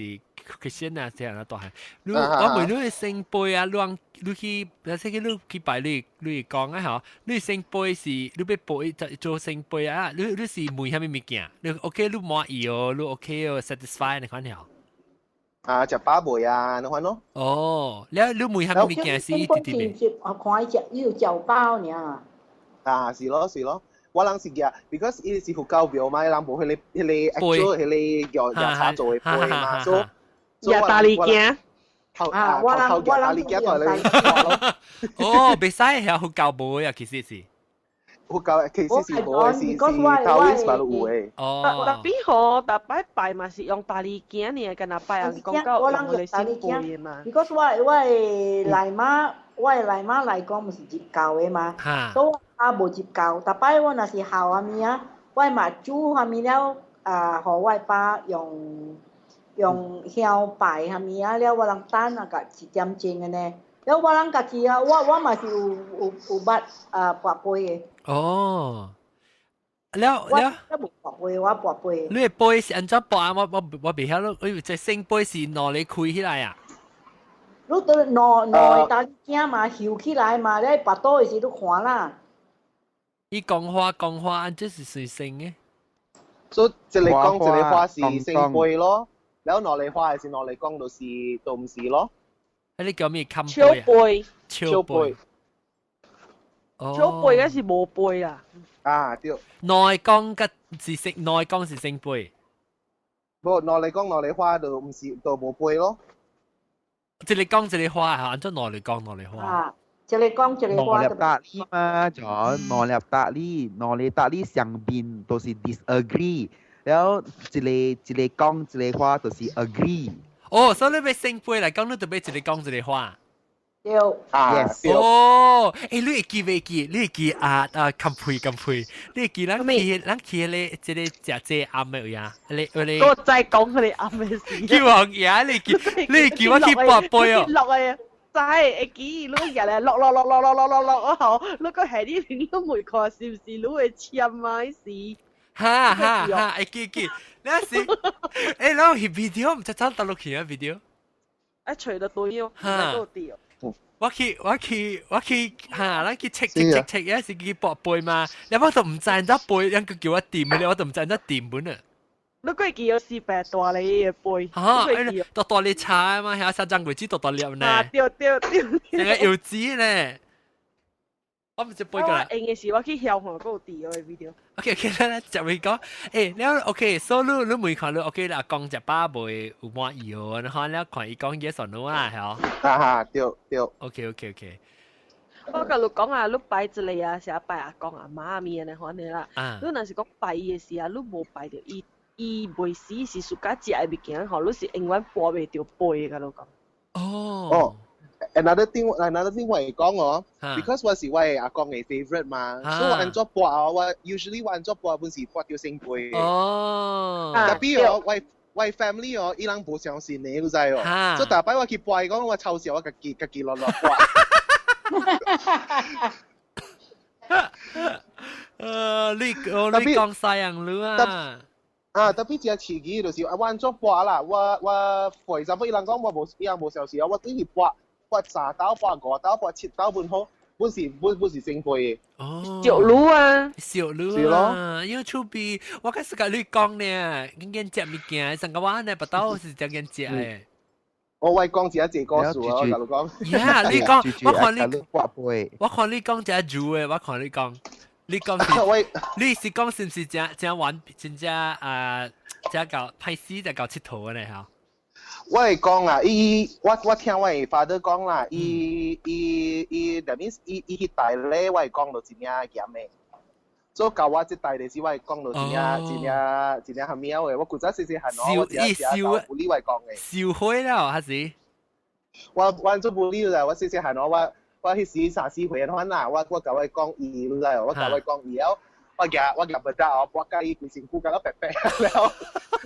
Speaker 1: Christian 啊，這樣啊大漢。你我問你聖杯啊，你講你去，假設你去拜你你講啊嗬，你聖杯是你欲杯做聖杯啊，你你是問啥物物件？你 OK 你滿意哦，你 OK 哦，satisfy 你款了。
Speaker 11: 啊，食飽未啊？你款咯。
Speaker 1: 哦，你你問啥物物件是直直
Speaker 9: 的？我看伊食，伊有食飽爾。
Speaker 11: 啊，是咯是咯，我人是夾，because 伊是佛教廟嘛，伊人無彼个彼个 actual 彼个用藥茶做的杯嘛，所以
Speaker 7: 意大利鏡。
Speaker 9: 啊，我人我人
Speaker 11: 意大利鏡過來。
Speaker 1: 哦，袂使係佛教無啊，其實是。
Speaker 11: 佛教其實是無的，是是 Taoist 嘛有的。
Speaker 1: 哦。
Speaker 7: Tapi 吼，逐擺拜嘛是用大理鏡爾，敢若拜人講到用彼個聖杯的嘛。
Speaker 9: Because 我我的內媽，我的內媽來講毋是入教的嘛，所以我阿無入教。逐擺我若是孝啥物啊，我嘛煮啥物了啊，予我爸用用香拜啥物啊了，我人等啊個一點鐘的呢。了我人家己啊，我嘛是有捌啊跋杯的。
Speaker 1: 哦，了了，
Speaker 9: 我無跋杯，我跋杯。
Speaker 1: 你的杯是按怎跋啊？我袂曉咯，我以為這聖杯是兩个開起來啊。
Speaker 9: 你都兩兩个大囝嘛，翕起來嘛，你跋倒的時你看啦。
Speaker 1: 伊講話講話，按這是隨聖的。
Speaker 11: 所以一个講一个話是聖杯咯，了兩个話是兩个講就是都毋是咯。
Speaker 1: 啊，你叫咩？冚
Speaker 7: 笑杯，
Speaker 1: 笑杯，
Speaker 7: 笑杯嗰是無杯啦。
Speaker 11: 啊，對。
Speaker 1: 內講嘅是聖，內講是聖杯。
Speaker 11: 無，兩个講兩个話就毋是就無杯咯。
Speaker 1: 一个講一個話，按怎兩个講兩個話？
Speaker 9: 啊，一个講一個話。
Speaker 8: 兩粒答你嘛，就兩粒答你，兩個答你上邊都是 disagree，然後一個一個講一個話就是 agree。
Speaker 1: 哦，所以你欲聖杯來講，你就欲一个講一個話。
Speaker 9: 對。
Speaker 11: 啊，
Speaker 1: 哦，欸，你會記袂記？你會記啊啊，冚配冚配，你會記咱去彼個這個食這暗的位啊？你你。
Speaker 7: 我再講佢哋暗的事。
Speaker 1: 叫王爺，你記你記我去跋杯哦。
Speaker 7: 落啊！知會記，你入來落落落落落落落落哦，你個係你你袂看是毋是你會簽啊？是。
Speaker 1: 哈哈哈！會記記，你是，欸，咱翕 video 毋知走佗落去啊 video。
Speaker 7: 啊，揣得對哦，都對。
Speaker 1: 我去哈，咱去 check check check check，也是去跋杯嘛。你我都毋知按怎杯，人佢叫我掂的，我都毋知按怎掂本啊。
Speaker 7: 你過記有四百大粒的杯，
Speaker 1: 哈，大大粒茶嘛，遐三張櫃子大大粒呢。
Speaker 7: 啊，對對對。
Speaker 1: 那個柚子呢？我毋知杯過來。
Speaker 7: 用的是我去囂看，閣有佇個 video。
Speaker 1: OK OK，咱來接位講，欸，了 OK，所以你你問看你 OK 啦，講食飽袂有滿意哦，然後了看伊講 yes or no 啦，係哦。
Speaker 11: 啊哈，對對。
Speaker 1: OK OK OK。
Speaker 7: 我共你講啊，你拜一个啊，是啊拜阿公阿媽咪按呢款的啦。你若是講拜伊的時啊，你無拜著伊，伊袂死是 suka 食的物件吼，你是永遠跋袂著杯的，共你講。
Speaker 1: 哦。
Speaker 11: 哦。Another thing 我會講哦，because 我是我的阿公的 favorite 嘛，所以我按怎跋哦，我 usually 我按怎跋本是跋著聖杯。
Speaker 1: 哦。
Speaker 11: Tapi 哦，我 family 哦，伊人無相信的，你知哦。所以逐擺我去跋，講我嘲笑我家己，家己亂亂跋。
Speaker 1: 你講西洋路啊？
Speaker 11: 啊，tapi 真刺激就是我按怎跋啦，我 for example 伊人講我無，伊人無相信啊，我對去跋。跋三刀，跋五刀，跋七刀，本好，本是本本是聖杯的。
Speaker 1: 哦，
Speaker 7: 小滷啊，
Speaker 1: 小滷啊，因為厝邊我開始共你講呢，緊緊食物件，上個我呢，不到是真緊食的。
Speaker 11: 我我講一下這個故事啊，我共你講。
Speaker 1: 呀，你講，我看你，我看你講真煮的，我看你講，你講是，你是講是毋是真真玩，真正啊，真𠢕歹勢，真𠢕𨑨迌的呢？嚇。
Speaker 11: 我會講啊，伊我聽我 father 講啦，伊伊伊，that means 伊伊彼代咧，我會講就真正嚴的。所以到我這代就是我會講就真正真正真正很妙的。我古早細細漢哦，我真正有理我講的。
Speaker 1: 燒火了還是？
Speaker 11: 我做無理啦，我細細漢哦，我彼時三四歲款啦，我共我講伊，你知無？我共我講伊了。我夾不得哦，我佮伊規身軀甲我白白了，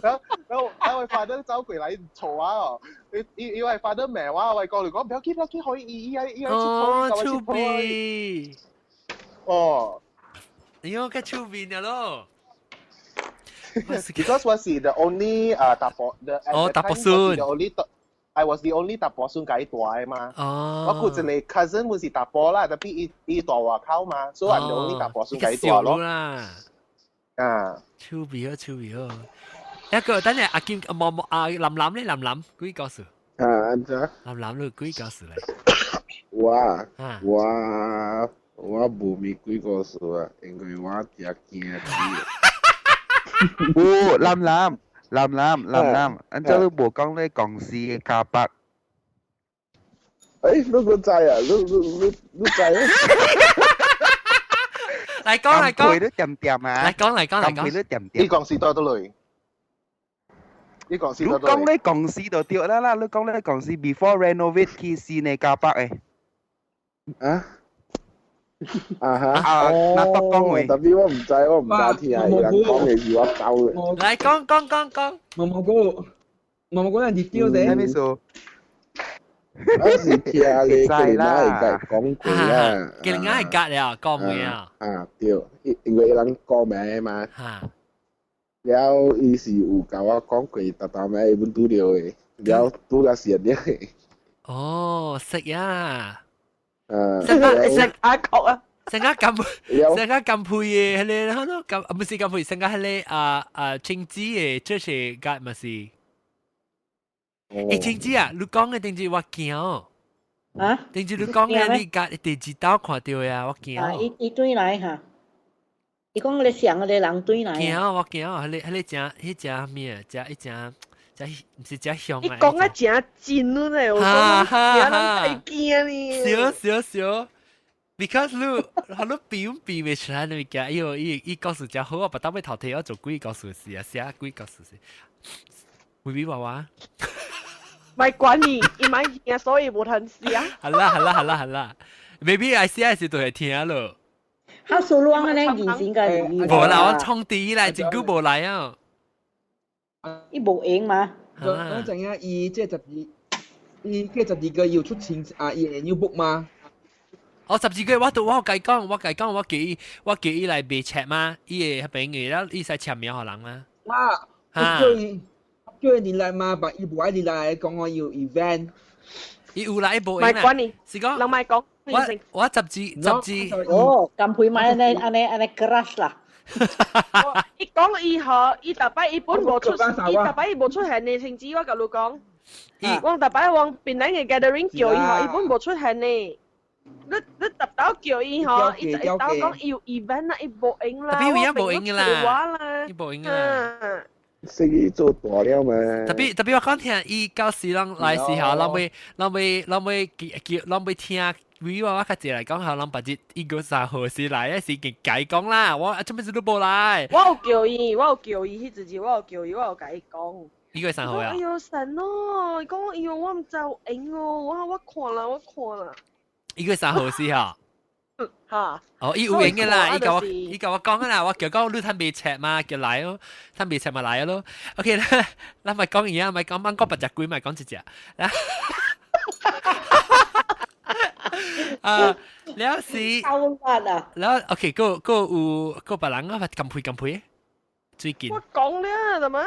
Speaker 11: 然後我 father 走過來吵我哦，伊伊伊我 father 罵我，我講你講不要緊不要緊，予伊伊愛伊愛
Speaker 1: 哦，趣味。
Speaker 11: 哦，
Speaker 1: 哎喲，較趣味了咯。
Speaker 11: Because 我是 the only 查埔 the
Speaker 1: 哦查埔孫
Speaker 11: the only I was the only 查埔孫共伊大的嘛。
Speaker 1: 哦。
Speaker 11: 我有一個 cousin 本是查埔啦，tapi 伊伊蹛外口嘛，所以我 the only 查埔孫共伊大咯。
Speaker 1: 啦。
Speaker 11: 啊。
Speaker 1: 趣味好，趣味好。一個等陣阿金冇冇阿林林咧，林林幾個數？
Speaker 12: 啊，按怎？
Speaker 1: 林林你幾個數咧？
Speaker 12: 我我我無咪鬼故事啊，因為我誠驚鬼。
Speaker 8: 有林林林林林林，按怎你無講你公司的 car park？
Speaker 12: 欸，你閣知啊？你你你你知啊？
Speaker 1: 來講來講，
Speaker 8: 你點點啊？
Speaker 1: 來講來講來講，
Speaker 8: 你點點？
Speaker 11: 你公司佗佗落？你公司
Speaker 8: 你講你公司就對啦啦，你講你公司 before renovate 去新的 car park 的。
Speaker 12: 啊？啊哈！
Speaker 8: 啊，那北講話，
Speaker 12: Tapi 我毋知，我毋知聽，伊人講的是我走的。
Speaker 1: 來講講講講。
Speaker 13: 毛毛菇，毛毛菇，咱入掉者。
Speaker 8: 啥物事？
Speaker 12: 我是聽你佢哋會講過啦。
Speaker 1: 佢哋係隔了講咩啊？
Speaker 12: 啊對，因為伊人講名嘛。了後伊是有共我講過，逐逐暝伊本拄著的，了拄了時日的。
Speaker 1: 哦，識啊！
Speaker 12: 成
Speaker 7: 個食阿國啊！
Speaker 1: 成個咁，成個咁配嘅，迄個，好咁，唔是咁配，成個迄個啊啊青子嘅，這是個咪是？欸，青子啊，你講嘅定住我驚。
Speaker 9: 啊？
Speaker 1: 定住你講嘅你家第二道看到啊，我驚。
Speaker 9: 啊，伊伊轉來哈。伊講你上個人轉來。
Speaker 1: 驚我驚，彼個彼個真，彼隻咩？隻一隻。只毋是只凶
Speaker 7: 啊！伊講得真真咧，我講驚人太驚呢。
Speaker 1: 少少少，because 你，你變變袂出來你物件，哎喲，伊伊故事真好啊，別當尾頭提我做鬼故事事啊，寫鬼故事事。妹妹娃娃，
Speaker 7: 咪管你，伊咪聽，所以無通寫。
Speaker 1: 好啦好啦好啦好啦，maybe 愛寫時就會聽咯。
Speaker 9: 好數亂啊！你人生個
Speaker 1: 無啦，我創啲來，真久無來啊。
Speaker 9: 伊無閒嘛？
Speaker 13: 嗰陣啊，伊這十二，伊這十二個要出錢啊，伊會要 book 嘛？
Speaker 1: 哦，十二個月我都我共講，我共講，我叫伊，我叫伊來賣冊嘛，伊會彼邊嘅，了伊使簽名予人嘛。
Speaker 13: 啊，我叫伊叫伊來嘛，但伊無愛來，講我有 event。
Speaker 1: 伊有來，伊無閒
Speaker 7: 啦。
Speaker 1: 是講，
Speaker 7: 人莫講。
Speaker 1: 我我十二十二。
Speaker 9: 哦，咁配買按呢按呢按呢 crush 啦。
Speaker 7: 伊講伊嗬，伊逐擺伊本無出，伊逐擺伊無出現的，甚至我共你講，我逐擺往檳榔的 gathering 叫伊嗬，伊本無出現的。你你逐擺叫伊嗬，伊就會講伊有 event 啦，伊無閒啦，
Speaker 1: 特別有無閒啦，伊無閒啦。
Speaker 12: 生意做大了嘛。
Speaker 1: 特別特別我講聽，伊到時攏來時候，攏欲攏欲攏欲叫叫攏欲聽。為我我較濟來講，可能別日1月3號時來，是經解講啦。我做咩事都無來。
Speaker 7: 我有叫伊，我有叫伊，彼陣時我有叫伊，我有共伊講。
Speaker 1: 1月3號啊！
Speaker 7: 哎喲神哦！伊講哎喲，我毋知有閒哦，我我看啦，我看啦。
Speaker 1: 1月3號時吼。
Speaker 7: 哈。
Speaker 1: 哦，伊有閒嘅啦，伊共我伊共我講啦，我叫講你趁未冊嘛，叫來哦，趁未冊嘛來咯。OK 啦，咱咪講伊啊，咪講，咱講別隻鬼，咪講一隻。啊，了是，了 OK，閣閣有閣別人啊，咁配咁配，最近。
Speaker 7: 我講了，怎麼？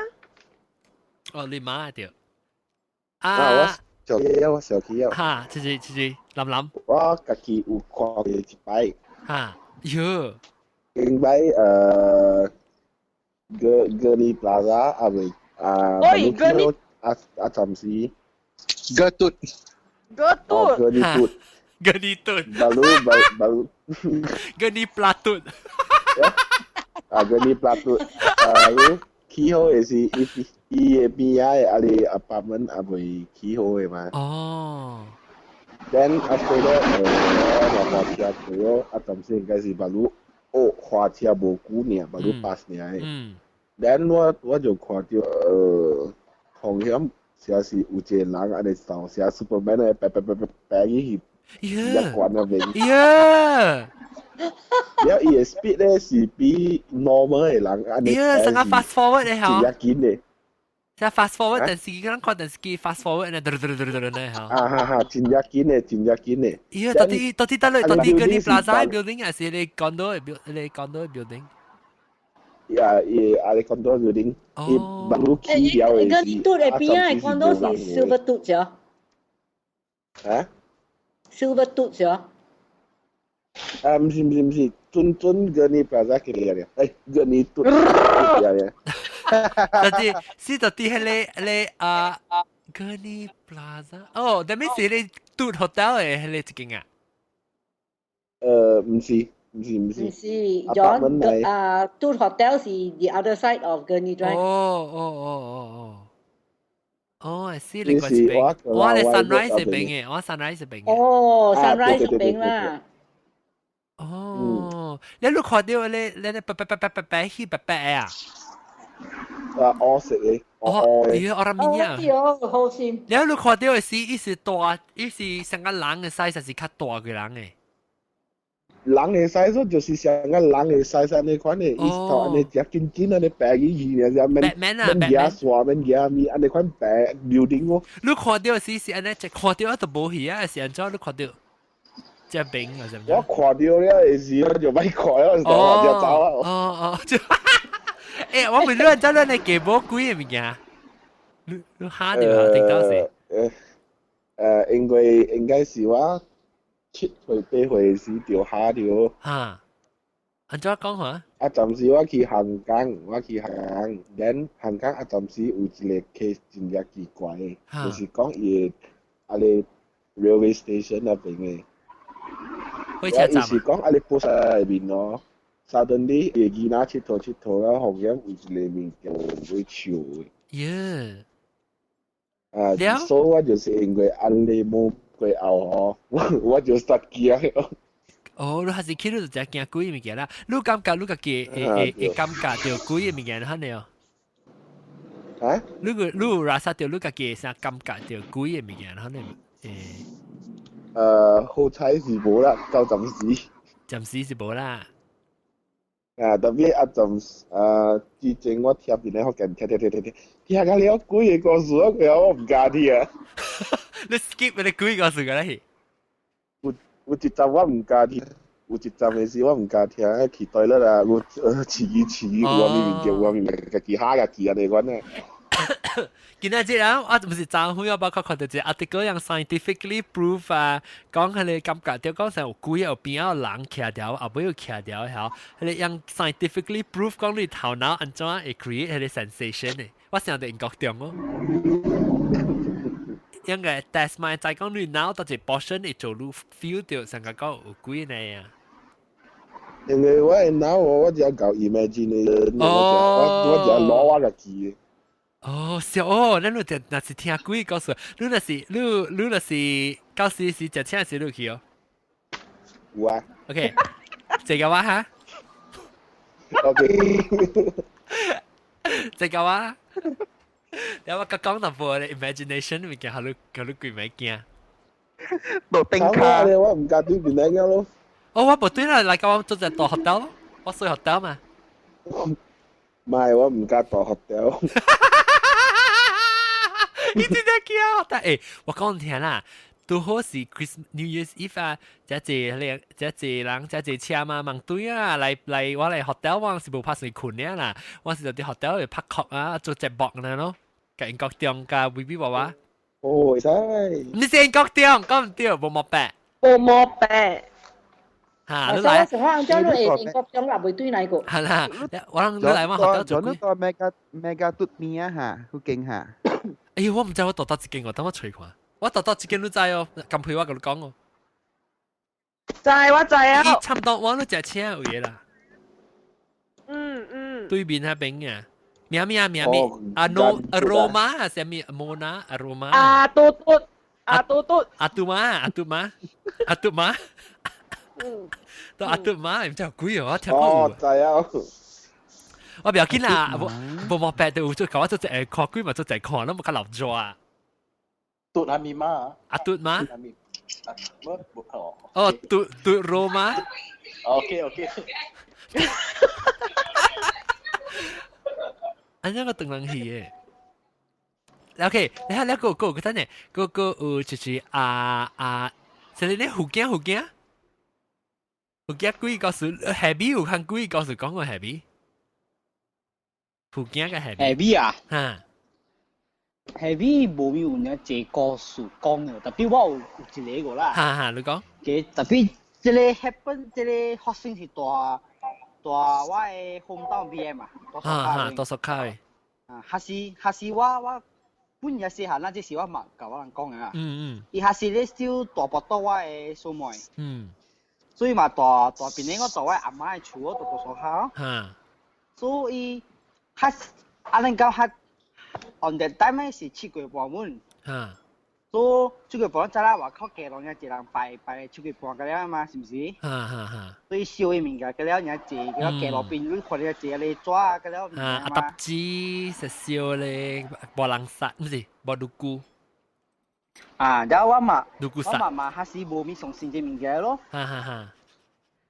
Speaker 1: 哦，你媽對。
Speaker 12: 啊，我小起我小起
Speaker 1: 哈，這是這是林林。
Speaker 12: 我家己有看過一擺。
Speaker 1: 哈，喲。
Speaker 12: 頂擺Gurney Plaza 啊未啊，
Speaker 7: 喂，Gurney
Speaker 12: 啊啊暫時。
Speaker 11: Gertrude。
Speaker 7: Gertrude。
Speaker 12: Gurney
Speaker 1: Gurney
Speaker 12: Baru baru
Speaker 1: Gurney Platut。
Speaker 12: 啊，Gurney Platut。啊，起好的是伊伊的邊仔的啊個 apartment 還未起好的嘛。
Speaker 1: 哦。
Speaker 12: Then after that，我我車過咯，啊，暫時應該是 baru 哦，花車無久爾，baru pass 爾。
Speaker 1: 嗯。
Speaker 12: Then 我我就看到風險，實是有一個人按呢掃，寫 Superman 的，白白白白白去。一關那邊。
Speaker 1: 呀！
Speaker 12: 了伊的 speed 咧是比 normal 的人按呢。
Speaker 1: 呀，成個 fast forward 咧嗬。
Speaker 12: 真緊的。
Speaker 1: 即 fast forward 電視機，咱看電視機 fast forward 咧，嘟嘟嘟嘟嘟咧嗬。
Speaker 12: 啊哈哈，真正緊的，真正緊的。
Speaker 1: 呀，到底到底得咧？到底嗰啲 plaza building 還是你 condo 的 building？你 condo 的 building？
Speaker 12: 呀，伊啊，你 condo building，伊 baru 起了的是。
Speaker 9: 個你拄的邊仔的 condo 是 Silver Tooth 啫。
Speaker 12: 啊？
Speaker 9: Silver Tooth 啫。
Speaker 12: 啊，毋是毋是毋是，準準 Gurney Plaza 過嚟啊！哎，Gurney 拄嚟啊！
Speaker 1: 到底是到底彼个彼个啊 Gurney Plaza？哦，that means 是你拄 hotel 的彼個一間啊？
Speaker 12: 毋是，毋是，毋是。
Speaker 9: 毋是，John 啊，拄 hotel 是 the other side of Gurney Drive。
Speaker 1: 哦哦哦哦哦。哦，是另外一邊，我係 Sunrise 邊嘅，我 Sunrise 邊嘅。
Speaker 9: 哦，Sunrise 邊啦。
Speaker 1: 哦，你你看到你你你白白白白白白去白白啊？
Speaker 12: 啊，烏色的，
Speaker 1: 哦，咦，我諗面啊。
Speaker 9: 哦，好心。
Speaker 1: 你你看到的是，伊是大，伊是成個人的 size 是較大個人的。
Speaker 12: 人嘅 size 就是像個人嘅 size 按呢款嘅，伊頭按呢只緊緊按呢白起去呢，只免免牙刷免牙咪按呢款白 building 喎。
Speaker 1: 你看到是是按呢，只看到都無去啊，是按怎你看到？隻餅啊，是唔？
Speaker 12: 我看到了的時我就袂看了，就走啊。
Speaker 1: 哦哦，就，欸，我問你，真係你記無鬼的物件？你你嚇到啊？聽到是？
Speaker 12: 應該應該是我7歲8歲時就嚇到。
Speaker 1: 嚇！按怎講話？
Speaker 12: 啊，暫時我去香港，我去香港，then 香港啊，暫時有一個 case 真正奇怪，就是講伊啊個 railway station 那邊的。
Speaker 1: 火車站。
Speaker 12: 伊是講啊，你 bus 內面咯，suddenly 伊囡仔𨑨迌𨑨迌啊，後面有一個物件會笑的。
Speaker 1: 耶！
Speaker 12: 啊，所以我就是因為按呢無過後吼，我就實驚。
Speaker 1: 哦，你還是去你就真驚鬼的物件啦。你感覺你家己會會會感覺著鬼的物件，哈呢哦？
Speaker 12: 啊？
Speaker 1: 你個你有拉薩著你家己啥感覺著鬼的物件，哈呢？誒。
Speaker 12: 好彩是無啦，到暫時。
Speaker 1: 暫時是無啦。
Speaker 12: 啊，特別啊暫時啊，之前我聽邊咧福建聽聽聽聽聽，聽到了鬼个故事，我我唔敢聽啊。
Speaker 1: 你 skip 你鬼故事個咧？
Speaker 12: 有有一站我唔敢聽，有一站的時我唔敢聽，去對了啦，我遲疑遲疑，有啥物物件，有啥物物件，家己嚇家己按呢款啊。
Speaker 1: 今仔日啊，我毋是昨昏我包括看到一個 article 樣 scientifically proof 啊，講彼个感覺著講成有鬼有邊有人徛條，後尾有徛條曉，彼個樣 scientifically proof 講你頭腦按怎會 create 彼個 sensation 的，我想著英國中哦。應該 test 嘛，就講你腦到一 portion 會做你 feel 著成個講有鬼呢啊。
Speaker 12: 因為我的腦我只搞 imagine 的，我只攞我家己。
Speaker 1: 哦，是哦，咱你就若是聽鬼故事，你若是你你若是到時是食請時你去哦。
Speaker 12: 有啊。
Speaker 1: OK，這個我哈。
Speaker 12: OK。
Speaker 1: 這個我，你我講淡薄咧，imagination 物件，予你予你鬼咪驚。
Speaker 8: 落頂卡。
Speaker 12: 我唔敢對面來咯。
Speaker 1: 哦，我無對啦，來甲我做隻大學兜咯，我睡學兜嘛。
Speaker 12: 唔係，我唔敢大學兜。
Speaker 1: 你真係驚，但欸，我講你聽啦，拄好是 Christmas New Year's Eve 啊，遮濟人，遮濟人，遮濟車嘛，忙隊啊，來來，我來 hotel 我是無拍算睏爾啦，我是就佇 hotel 會拍殼啊，做節目呢咯，共英國中共威威娃娃。
Speaker 12: 哦，會使。
Speaker 1: 你是英國中，講毋對，無毛病。
Speaker 7: 無毛病。
Speaker 1: 嚇，你來。
Speaker 9: 我想講，你會英國中也袂對來過。
Speaker 1: 係啦，我諗你來我 hotel 做。
Speaker 8: 那個 mega mega 嘟邊啊嚇，好勁嚇。
Speaker 1: 哎呦，我毋知我蹛佗一間哦，等我揣看。我蹛佗一間你知哦，甘佩我共你講哦。
Speaker 7: 知我知啊。
Speaker 1: 伊差不多我都食車有的啦。
Speaker 7: 嗯嗯。
Speaker 1: 對面那邊啊，名名名名，阿諾 aroma 啊，啥物 Mona aroma。
Speaker 7: 阿嘟嘟，阿嘟嘟。
Speaker 1: 阿嘟媽，阿嘟媽，阿嘟媽。
Speaker 7: 嗯。
Speaker 1: 都阿嘟媽，毋知有鬼哦，我聽過。
Speaker 12: 哦，知啊。
Speaker 1: 我不要緊啦，無無毛病就有做，我做一看鬼嘛，做一看，攏無較老熱啊。
Speaker 3: 嘟阿咪媽。
Speaker 1: 阿嘟媽。
Speaker 3: 阿咪。啊，無無哦。
Speaker 1: 哦，嘟嘟羅馬。
Speaker 3: OK OK。
Speaker 1: 按怎個當人去的？OK，你睇你個個個等下，個個有就是啊啊，這裡咧福建福建，福建鬼故事，下邊有看鬼故事講過下邊。福建嘅下
Speaker 5: 下邊啊？
Speaker 1: 嚇！
Speaker 5: 下邊無咪有爾濟故事講的，特別我有有一個啦。
Speaker 1: 哈哈，你講。
Speaker 5: 嘅特別這个 happen，這个發生是蹛蹛我的 hometown 邊嘛，
Speaker 1: 哈哈，大索卡的。
Speaker 5: 啊，還是還是我我本也細漢，咱這是我嘛共我人講的啦。
Speaker 1: 嗯嗯。
Speaker 5: 伊還是咧燒大腹肚我的小妹。
Speaker 1: 嗯。
Speaker 5: 所以嘛，蹛蹛邊咧，我蹛我阿媽的厝，我蹛大索卡。
Speaker 1: 哈。
Speaker 5: 所以。較啊，咱講較 on that time 是7月半滿，所以7月半早啦，外口街攏爾濟人拜拜7月半個了嘛，是毋是？
Speaker 1: 哈哈哈。
Speaker 5: 所以燒的物件個了爾濟，個了街路邊你看著濟個紙啊，個了物件
Speaker 1: 嘛。阿搭子食燒咧，無人殺，毋是無滷菇。
Speaker 5: 啊，然後我嘛，
Speaker 1: 滷菇
Speaker 5: 我嘛嘛還是無咪相信這物件咯。
Speaker 1: 哈哈哈。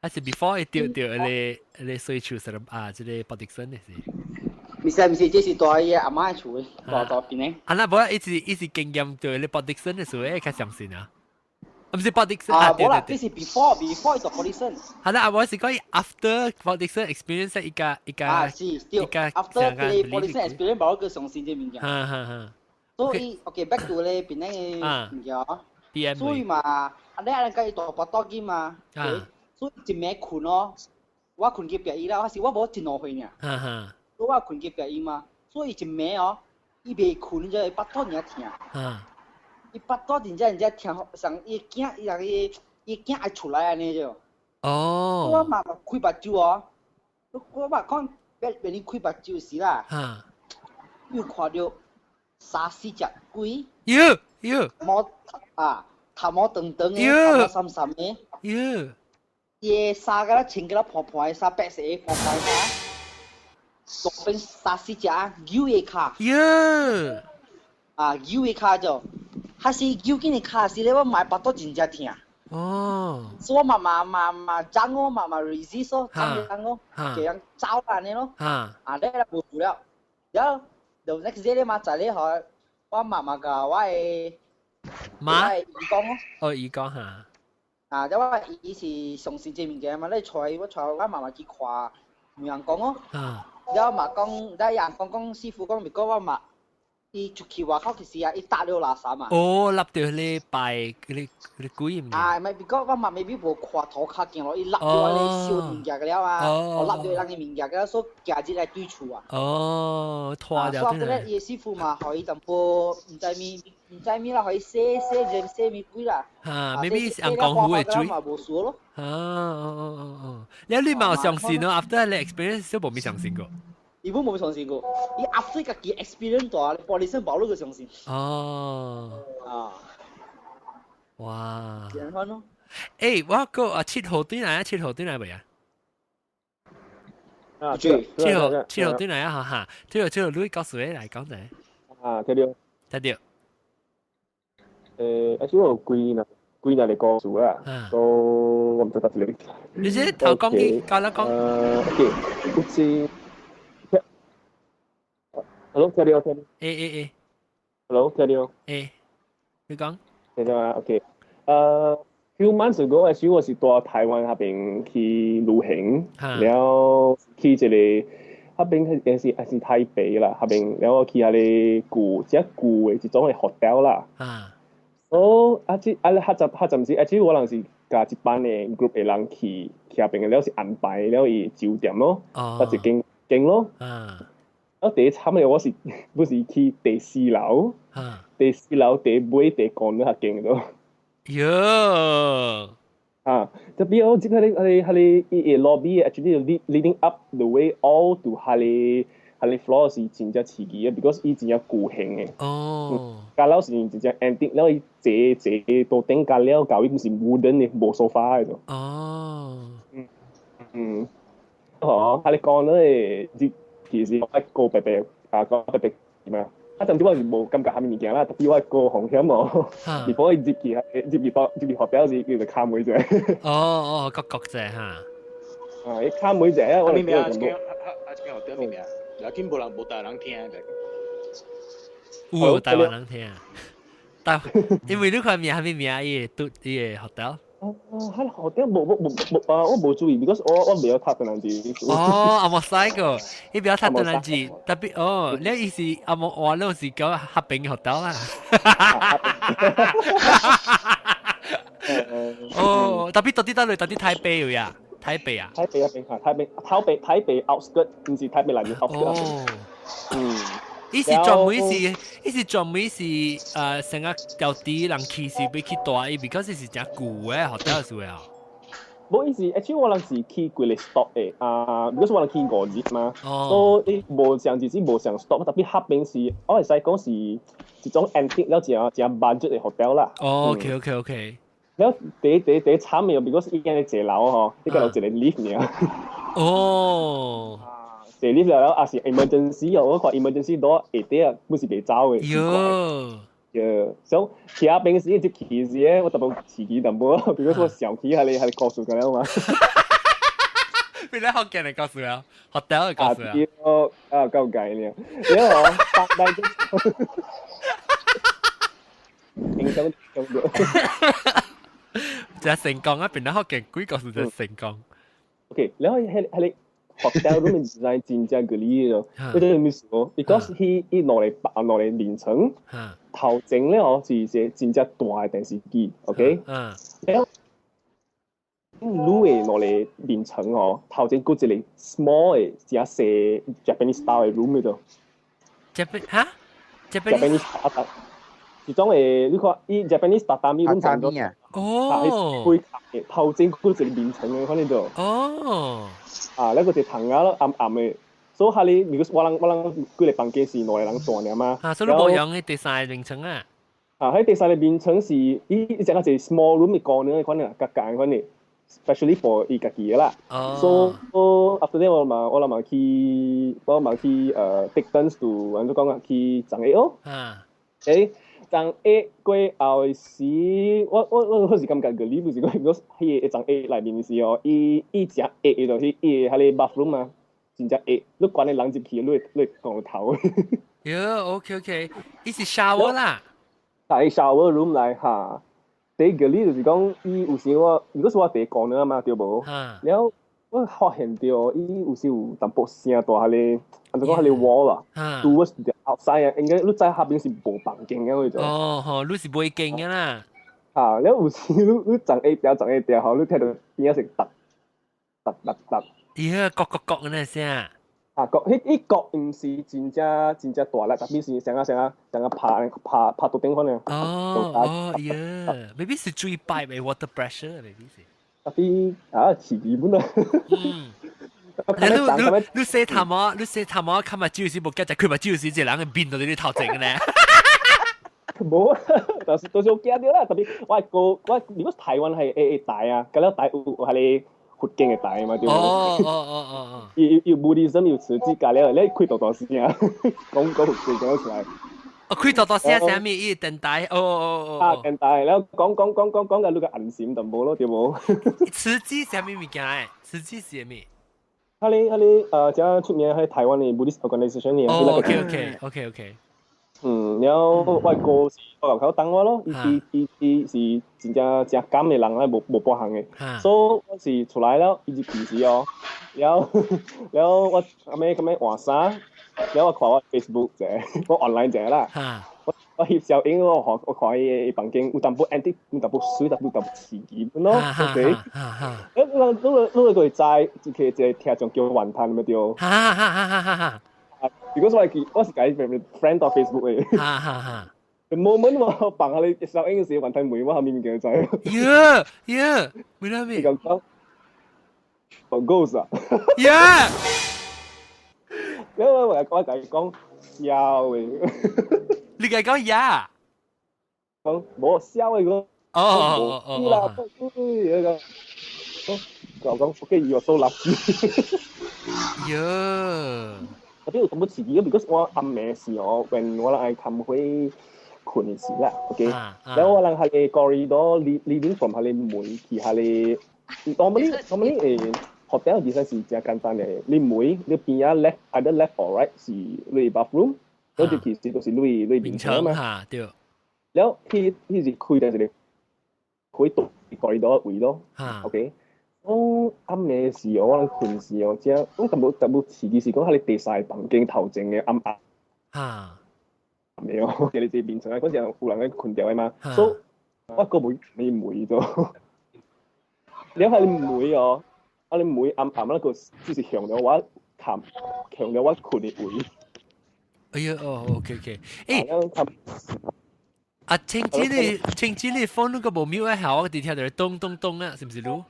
Speaker 1: 還是 before 伊著著彼個彼個水樹什啊，這個 Port Dickson 的是？
Speaker 10: 毋是毋是，這是蹛伊阿媽厝的，蹛蹛邊的。
Speaker 1: 啊，那無伊是伊是經驗著彼個 Port Dickson 的時候，較相信啊。毋是 Port Dickson
Speaker 10: 啊，無啦，這是 before 伊蹛 Port Dickson。
Speaker 1: 係啦，我是講 after Port Dickson experience 伊個伊個
Speaker 10: 啊，是對。after 這個 Port Dickson experience 無閣相信這物件。
Speaker 1: 哈哈哈。
Speaker 10: 所以 OK back to 咧邊個物件。
Speaker 1: B M。
Speaker 10: 所以嘛，啊你啊佮伊蹛腹肚緊嘛，所以一暝睏哦，我睏隔壁伊啦，我是我無真兩歲爾。
Speaker 1: 哈哈。
Speaker 10: 所以我睏隔壁伊嘛，所以一暝哦，伊袂睏，你知腹肚爾疼。伊腹肚真正真正疼，像伊驚伊人伊伊驚愛出來按呢就。我嘛開目睭哦，我嘛講欲欲你開目睭時啦。又看著三四隻鬼。
Speaker 1: 喲喲。
Speaker 10: 毛啊，頭毛長長的，頭毛深深的。
Speaker 1: 喲。
Speaker 10: 伊的衫敢若穿敢若破破的衫，白色的破破的衫。路邊三四隻扭的跤。
Speaker 1: 喲。
Speaker 10: 啊，扭的跤就，還是扭緊的跤時咧，我嘛腹肚真正疼。所以我嘛嘛嘛嘛爭我嘛嘛 resist 咯，爭爭我，這樣走按呢咯。啊，咧無做了，然後就 next day 咧嘛，在咧予我媽媽共我的
Speaker 1: 媽
Speaker 10: 姨講咯。
Speaker 1: 哦，姨講嚇。
Speaker 10: 啊，因為伊是相信這物件嘛，你帶我帶我媽媽去看牧羊講咯。了嘛講，了人講講師傅講，咪講我嘛，伊出去外口其實啊，伊搭了垃圾嘛。
Speaker 1: 哦，立著彼拜彼彼鬼物。
Speaker 10: 啊，咪別講我嘛，maybe 無看塗跤行落，伊立著彼燒物件了啊，哦，立著人的物件了，所以行入來對厝啊。
Speaker 1: 哦，拖掉。
Speaker 10: 所以咧，伊師傅嘛，予伊淡薄毋知物，毋知物啦，予伊洗洗人洗物鬼啦。
Speaker 1: 嚇，maybe 是紅江湖的水。
Speaker 10: 嘛無事咯。
Speaker 1: 啊，哦哦哦哦，你你嘛有相信咯？After 你 experience 都無咪相信過。
Speaker 10: 伊本無相信過，伊 after 家己 experience 大，玻璃身保你個相信。
Speaker 1: 哦。
Speaker 10: 啊。
Speaker 1: 哇。
Speaker 10: 這樣咯。
Speaker 1: 欸，我個啊7號轉來啊，七號轉來未啊？
Speaker 14: 啊，7
Speaker 1: 號7號轉來啊，哈哈，7號7號，你告訴你來講者。
Speaker 14: 啊，聽著。
Speaker 1: 聽著。
Speaker 14: 欸，啊，我有幾若幾若個故事啊，都我毋知得一個。
Speaker 1: 你這頭講去，教咱講。
Speaker 14: OK，有一。Hello，聽著聽著。
Speaker 1: 欸欸欸。
Speaker 14: Hello，聽著。
Speaker 1: 欸，你講。
Speaker 14: 聽著啊，OK。few months ago 嘅時，我是蹛台灣彼邊去旅行，了去一個彼邊係是還是台北啦，彼邊了我去彼个舊遮舊的一種的 hotel 啦。哦，啊這啊較早較早時，啊這我人是共一班的 group 的人去去彼邊的了是安排了伊酒店咯，啊一間間咯。啊，第一慘的我是不是去第四樓？第四樓第尾第五那間咯。
Speaker 1: 喲！
Speaker 14: 啊，特別我這個彼个彼个伊個 lobby actually leading up the way all to 彼个彼个 floor 是真正刺激的，because 伊真正舊型的。加了是真正 antique，了伊坐坐到頂加了，舊伊毋是 wooden 的，無 sofa 的。嗯嗯。哦，彼个講咧，其實我個白白啊，個白白點啊？啊，甚至我是無感覺啥物物件啦，特別我個風險哦。如果伊入去入去入去學表時，佢就敲門者。
Speaker 1: 哦哦，各各者嚇。
Speaker 14: 啊，伊敲門者，我
Speaker 3: 名啊？啊，這間學校名？要緊無人無台灣人聽的。
Speaker 1: 有台灣人聽，但因為你看名啥物名？伊個拄伊個學校。
Speaker 14: 哦，彼學校無無無無啊！我無注意，because 我袂曉讀唐人字。
Speaker 1: 哦，阿無使個，伊袂曉讀唐人字，特別哦，你意思阿無話攏是講合併學校啦。哦，特別到底佗落？到底台北有呀？台北啊？
Speaker 14: 台北啊，邊台北，台北台北 outskirt，毋是台北內面 outskirt。
Speaker 1: 哦。伊是專門是，伊是專門是成個調啲人去是欲去蹛伊，because 是誠舊的學校是啊。
Speaker 14: 無伊是，actually 我人是去幾个 stop 的啊，because 我人去五日嘛，所以無上日子無上 stop，特別彼邊是，我會使講是一種 antique 了誠誠 budget 的 hotel 啦。
Speaker 1: 哦，OK。
Speaker 14: 了第第第慘的，because 伊間坐樓吼，伊個有一個 lift 爾。坐 lift 了了，也是 emergency 哦，我看 emergency door 下底啊，不是袂走的。
Speaker 1: 喲。
Speaker 14: 喲，所以其他平時入去時咧，我特別刺激淡薄，比如說我想起彼个彼个故事咁樣嘛。
Speaker 1: 邊咧福建嘅故事啊？學屌嘅故事啊？
Speaker 14: 啊，夠計呢？然後八大影響咁多。
Speaker 1: 就成功啊！邊咧福建鬼故事就成功。
Speaker 14: OK，然後係係你 hotel room design 真正個理咯，你知咩事哦？Because 佢伊落嚟白落嚟連層，頭前咧哦是一個真正大嘅電視機，OK？然後你嘅落嚟連層哦，頭前閣一個 small 嘅真細 Japanese style 嘅 room 度。
Speaker 1: Japan 哈
Speaker 14: ？Japanese 啊，是種嘅，你看伊 Japanese 榻榻米 room
Speaker 8: 榻榻米啊？
Speaker 1: 哦，
Speaker 14: 開頭前閣一個眠床嘅，反正就。啊，那個就床啊咯，暗暗嘅。所以哈你，如果我人幾個房間是兩個人住爾嘛。
Speaker 1: 啊，所以你無用嘅第三個眠床啊。
Speaker 14: 啊，喺第三個眠床是伊伊只個一個 small room 嘅高呢，可能格格款嘅，especially for 伊家己嘅啦。So after that 我嘛去 take turns to 按怎講啊，去送下哦。送下過後時，我是感覺個你不是講，如果彼個送下內面時哦，伊誠熱的就是伊的彼個 bathroom 啊，真正熱，你關的人入去，你會講頭。
Speaker 1: 喲，OK OK，伊是 shower 啦。
Speaker 14: 係 shower room 來哈。第一個你就是講，伊有時我，如果是我第講了嘛，對無？然後我發現到伊有時有淡薄聲大彼個，按怎講彼個 wall 啊，towards the outside 啊，應該你在下邊是無房間嘅嗰種。
Speaker 1: 哦吼，你是袂見嘅啦。
Speaker 14: 啊，了有時你送下條送下條吼，你聽到邊仔是哒哒哒哒。
Speaker 1: 咦，咯咯咯嗰聲。
Speaker 14: 啊，咯，彼咯毋是真正真正大力，特別是聲啊聲啊聲啊拍拍拍到頂可能。
Speaker 1: 哦哦，呀，maybe 是水 pipe 的 water pressure，maybe 是。
Speaker 14: 特別啊，是基本啊。
Speaker 1: 你洗頭毛，你洗頭毛，看目睭時無驚，就開目睭時，這人嘅面到你頭前咧。
Speaker 14: 無，但是都是有驚到啦。特別我個我如果台灣係會大啊，咁了大有彼個佛經嘅大嘛，對無？
Speaker 1: 哦。
Speaker 14: 有有 Buddhism 有慈濟教了，你開大大聲，講講佛經講出來。
Speaker 1: 哦，開大大聲啥物？伊電台，哦哦哦。
Speaker 14: 啊，電台，然後講講講講講到你個安心就無咯，對無？
Speaker 1: 慈濟啥物物件誒？慈濟是啥物？
Speaker 14: 彼個誠出名喺台灣的 Buddhist organization 呢。
Speaker 1: 哦，OK。
Speaker 14: 嗯，然後我哥是我口等我咯，伊伊伊是真正誠敢的人咧，無無半項的，所以我是出來了，伊入去時哦，然後我後尾咁樣換衫，然後我看我 Facebook 者，我 online 者啦，我翕小影我看我看伊房間有淡薄 antique，有淡薄水，淡薄淡薄刺激咯，OK，你你你你會知，一個一個聽眾叫雲吞咪對？
Speaker 1: 哈哈哈哈哈哈！
Speaker 14: 如果我係我是共 friend 到 Facebook 嘅。
Speaker 1: 哈哈哈。
Speaker 14: The moment 我放下你小影時，雲吞妹我後面叫知。
Speaker 1: 呀呀，為啥物？
Speaker 14: 你講講，我 ghost 啊。
Speaker 1: 呀！
Speaker 14: 你我共伊講笑的。
Speaker 1: 你共伊講呀？
Speaker 14: 講無笑的講。
Speaker 1: 哦哦哦哦。
Speaker 14: 啦，那個，我講 OK，you are so lucky。
Speaker 1: 呀！
Speaker 14: 特別有淡薄刺激，because 我暗暝時哦，when 我人愛冚去困的時啦，OK，然後我人喺個 corridor leading from 喺個門去喺個，normally hotel design 是真簡單嘅，你門你邊仔 left either left or right 是你 bathroom，嗰就其實就是你眠床嘛。
Speaker 1: 對。
Speaker 14: 然後彼是開的一個開到 corridor 位咯，OK。我暗暝時哦，我人困時哦，這我淡薄淡薄刺激是講喺你第三個房間頭前嘅暗暗。沒有，你這眠床啊，嗰時有人喺困著的嘛，所以我閣袂你門咗。你喺你門哦，啊你門暗暗那個就是向著我看，向著我困的位。
Speaker 1: 哎呀，哦，OK OK，誒，啊，清子你 phone 那個無 mute 一下，我哋聽到咚咚咚啊，是唔是你？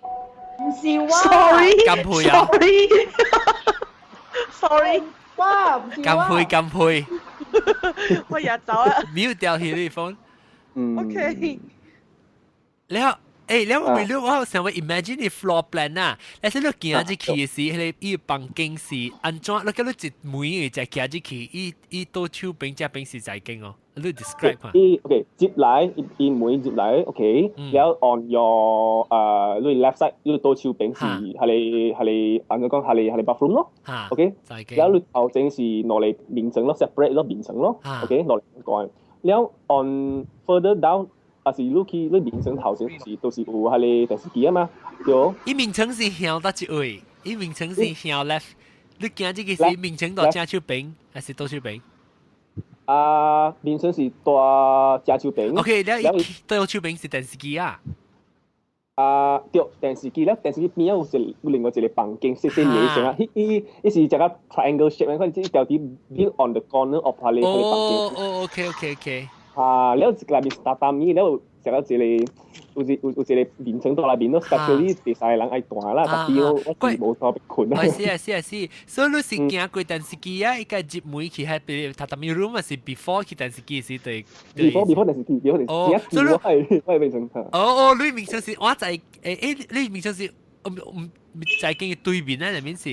Speaker 9: 唔是我。
Speaker 7: Sorry。
Speaker 1: 金配啊
Speaker 7: Sorry。
Speaker 9: 哇，唔是
Speaker 1: 金配金配。
Speaker 7: 我也走啊。
Speaker 1: mute 掉佢你 phone。
Speaker 14: 嗯。
Speaker 7: OK。
Speaker 1: 你好，欸，你我你我想欲 imagine 你 floor plan 啊，但是你行入去的時，彼个伊房間是按怎？你叫你一門就行入去，伊伊倒手邊這邊是在間哦。你 describe
Speaker 14: 下。伊 OK 接來，伊門入來 OK，然後 on your 你 left side 你倒手邊是係係按怎講係係 bathroom 咯，OK，然後你頭前是兩个眠床咯，separate 咯眠床咯，OK，兩个然後 on further down 啊是你去你眠床頭前是都是有彼个電視機啊嘛，對。
Speaker 1: 伊眠床是向佗一位？伊眠床是向 left，你行這個是眠床到正手邊，還是倒手邊？
Speaker 14: 啊，眠床是佇正手邊。
Speaker 1: OK，了伊倒手邊是電視機啊。
Speaker 14: 啊，對，電視機咧，電視機邊有一有另外一個房間，細細個成啊，彼伊伊是一個 triangle shape，可能這條啲 build on the corner of 彼个彼个房間。
Speaker 1: 哦哦，OK。
Speaker 14: 啊，了內面是榻榻米，了有一個一個有一有有一個眠床佇內面咯，especially 第三個人愛蹛啦，但係我我是無特別睏
Speaker 1: 啊。是啊是啊是，所以你是行過電視機啊，伊個入門去彼邊榻榻米 room 是 before 去電視機是對。
Speaker 14: Before 電視機，before 電視機。
Speaker 1: 哦，所以
Speaker 14: 我係我係眠床。
Speaker 1: 哦哦，你眠床是我在你眠床是唔唔在間嘅對面啊，內面是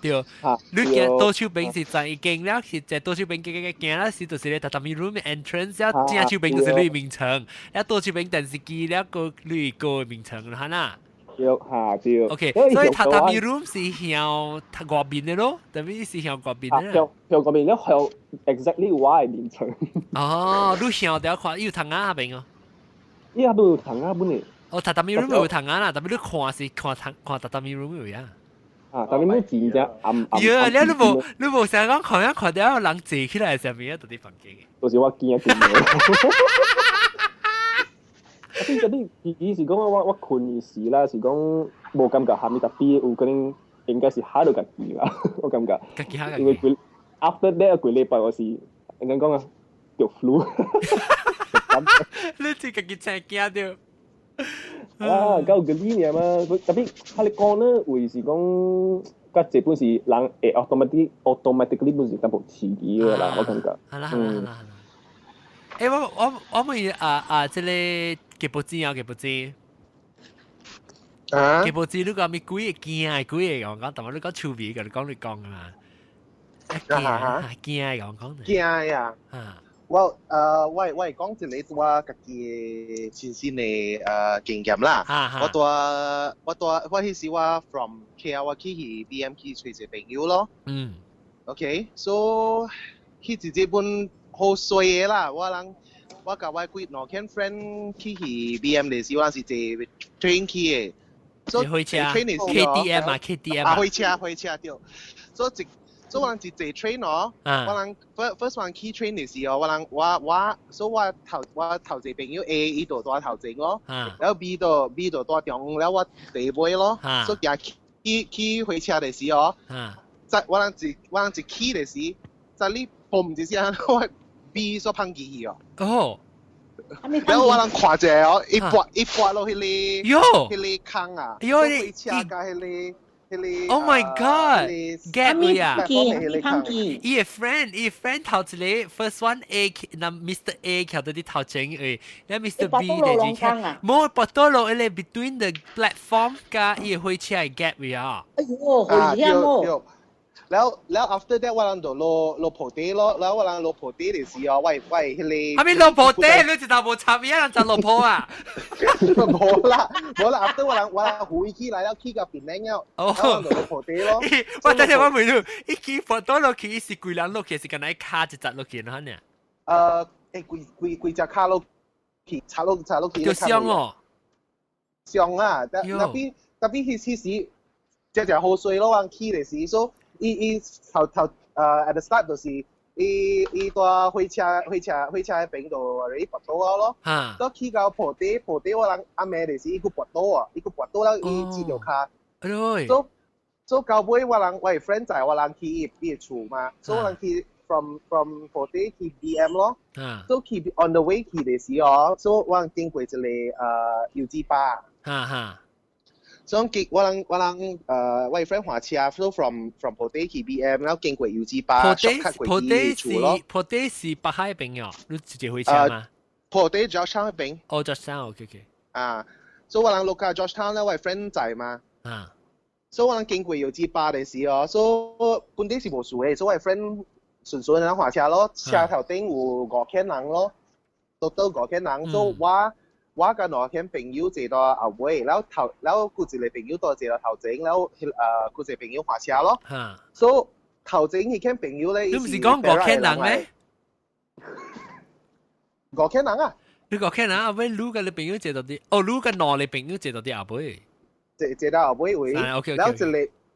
Speaker 1: 對。你行倒手邊是在間了，是在倒手邊行行行啦，是就是咧榻榻米 room entrance，了正手邊就是你眠床，了倒手邊電視機了個你個眠床啦，哈呐。
Speaker 14: 對，嚇對。
Speaker 1: OK，所以榻榻米 room 是向外面的咯，等於是向外面的。
Speaker 14: 向向外面了，向 exactly 我的眠床。
Speaker 1: 哦，你向著看有窗仔彼邊哦。
Speaker 14: 伊也無窗仔本的。
Speaker 1: 哦，榻榻米 room 有窗仔啦，但係你看是看窗看榻榻米 room 有啊。
Speaker 14: 啊，但係你真正暗暗。
Speaker 1: 喲，你你無你無想講看一看到有人坐起來上面啊，佇房間嘅。
Speaker 14: 就是我驚一驚。啊，啲伊是講我我睏時啦，是講無感覺蝦米特別有可能應該是嚇到家己啦，我感覺。
Speaker 1: 家己嚇
Speaker 14: 因為幾 after that 幾禮拜我是應該講啊，著 flu。
Speaker 1: 你自己真驚著。
Speaker 14: 啊，夠嗰啲爾嘛，特別佢哋講呢，位是講，較這本是人會 automatically 本是淡薄刺激的啦，我感覺。
Speaker 1: 好啦好啦好啦好啦。欸，我我我問啊啊，這个吉布子啊，吉布子。
Speaker 11: 啊？
Speaker 1: 吉布子，你講咪鬼會驚的鬼會講講，但係你講趣味，佮你講你講啊嘛。驚驚講講。
Speaker 11: 驚呀！
Speaker 1: 啊。
Speaker 11: 我我我會講一個我家己親身的經驗啦。我蹛我蹛我彼時我 from KL 我去去 BM 去揣一個朋友咯。OK，so 彼一日本好衰的啦，我人我佮我幾兩間 friend 去去 BM 的時，我是坐 train 去的。
Speaker 1: 坐火車 KTM 啊，KTM
Speaker 11: 啊，火車火車對。所以一所以我人一坐 train 哦，我人 first one 去 train 的時候，我人我我所以我頭我頭一個朋友 A 伊就蹛頭前咯，然後 B 就 B 就蹛中，然後我第尾咯，所以行去去火車的時候，在我人一我人一起的時，在你嘣一聲，我 B 所碰機去哦。
Speaker 1: 哦。
Speaker 11: 然後我人看者哦，一撥一撥落彼个彼个空啊，
Speaker 1: 喲
Speaker 11: 火車佮彼个。
Speaker 1: Oh my god！Get 位啊！
Speaker 9: 伊
Speaker 1: 个 friend，伊 friend 頭一個 first one A，那 Mr A 徛佇你頭前位，那 Mr B 第二徛，無跋倒落彼个 between the platform 佮伊个火車的 gap 位啊！
Speaker 9: 哎喲，好險哦！
Speaker 11: 然後然後 after that 我人就落落破地咯，然後我人落破地的時候，我我彼个，
Speaker 1: 啥物落破地？你一頭無插伊，人就落坡啊！
Speaker 11: 無啦無啦，after 我人我人回起來了，去到檳城了，然後我就落破地咯。
Speaker 1: 我等下我問你，伊去跋倒落去，伊是規人落去，是敢若跤一隻落去喏呢？
Speaker 11: 規規規隻跤落去，插落插落去。
Speaker 1: 就傷哦。
Speaker 11: 傷啊！但特別特別彼彼時，只只好衰咯，人去的時，所伊伊頭頭at the start 就是伊伊蹛火車火車火車彼邊就 already 跋倒咯，到去到破地破地我人暗暝就是伊閣跋倒啊，伊閣跋倒了伊折著跤。
Speaker 1: 哎喲！
Speaker 11: 所所到尾我人我 friend 載我人去伊伊厝嘛，所以我人去 from 破地去 BM 咯，所以去 on the way 去的時候，所以我人經過一個油脂巴。
Speaker 1: 哈哈。
Speaker 11: 所以我人我人我 friend 駛車，so from 破地去 BM，然後經過油脂巴，
Speaker 1: 破地破地是破地是北海邊哦，你直接火車嗎？
Speaker 11: 破地就上彼邊。
Speaker 1: 哦，就上，OK OK。
Speaker 11: 啊，所以我人落架 Georgetown 咧，我係 friend 仔嘛。
Speaker 1: 啊。
Speaker 11: 所以我人經過藥劑巴的時哦，所以本地是無事的，所以我 friend 順順人駛車咯，車頭頂有五千人咯，都到五千人，所以我佮兩個朋友坐到後尾，然後頭，然後閣一個朋友都坐到頭前，然後閣一個朋友駛車咯。所以頭前彼個朋友咧，
Speaker 1: 你毋是講五千人咩？
Speaker 11: 五千人啊！
Speaker 1: 你五千人後尾，你佮你朋友坐到佇，哦，你佮兩個朋友坐到佇後尾。
Speaker 11: 坐到後尾位，
Speaker 1: 然
Speaker 11: 後一個，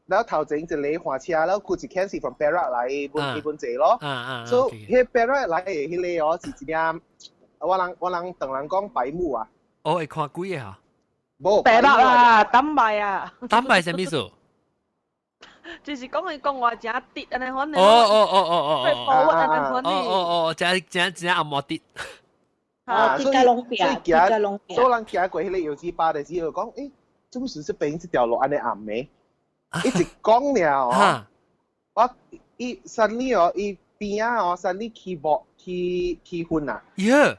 Speaker 11: 然後頭前一個駛車，然後閣一個是 from Perak 來，本伊本坐咯。所以彼 Perak 來的彼個哦，是一領，我人唐人講白目啊。
Speaker 1: 哦，會看鬼的哈？
Speaker 11: 無
Speaker 7: 白目啊，膽白啊。
Speaker 1: 膽白啥物意思？
Speaker 7: 就是講伊講話誠直按呢款。
Speaker 1: 哦哦哦哦哦哦。
Speaker 7: 保按呢款。
Speaker 1: 哦哦哦，誠誠誠紅毛直。
Speaker 9: 啊，所以
Speaker 11: 行，所以人行過彼個藥劑吧的時候講，欸，做麼是這邊這條路按呢暗的？一直講了哦，我伊 suddenly 哦，伊邊仔哦，suddenly 起霧起起雲啊。
Speaker 1: 喲。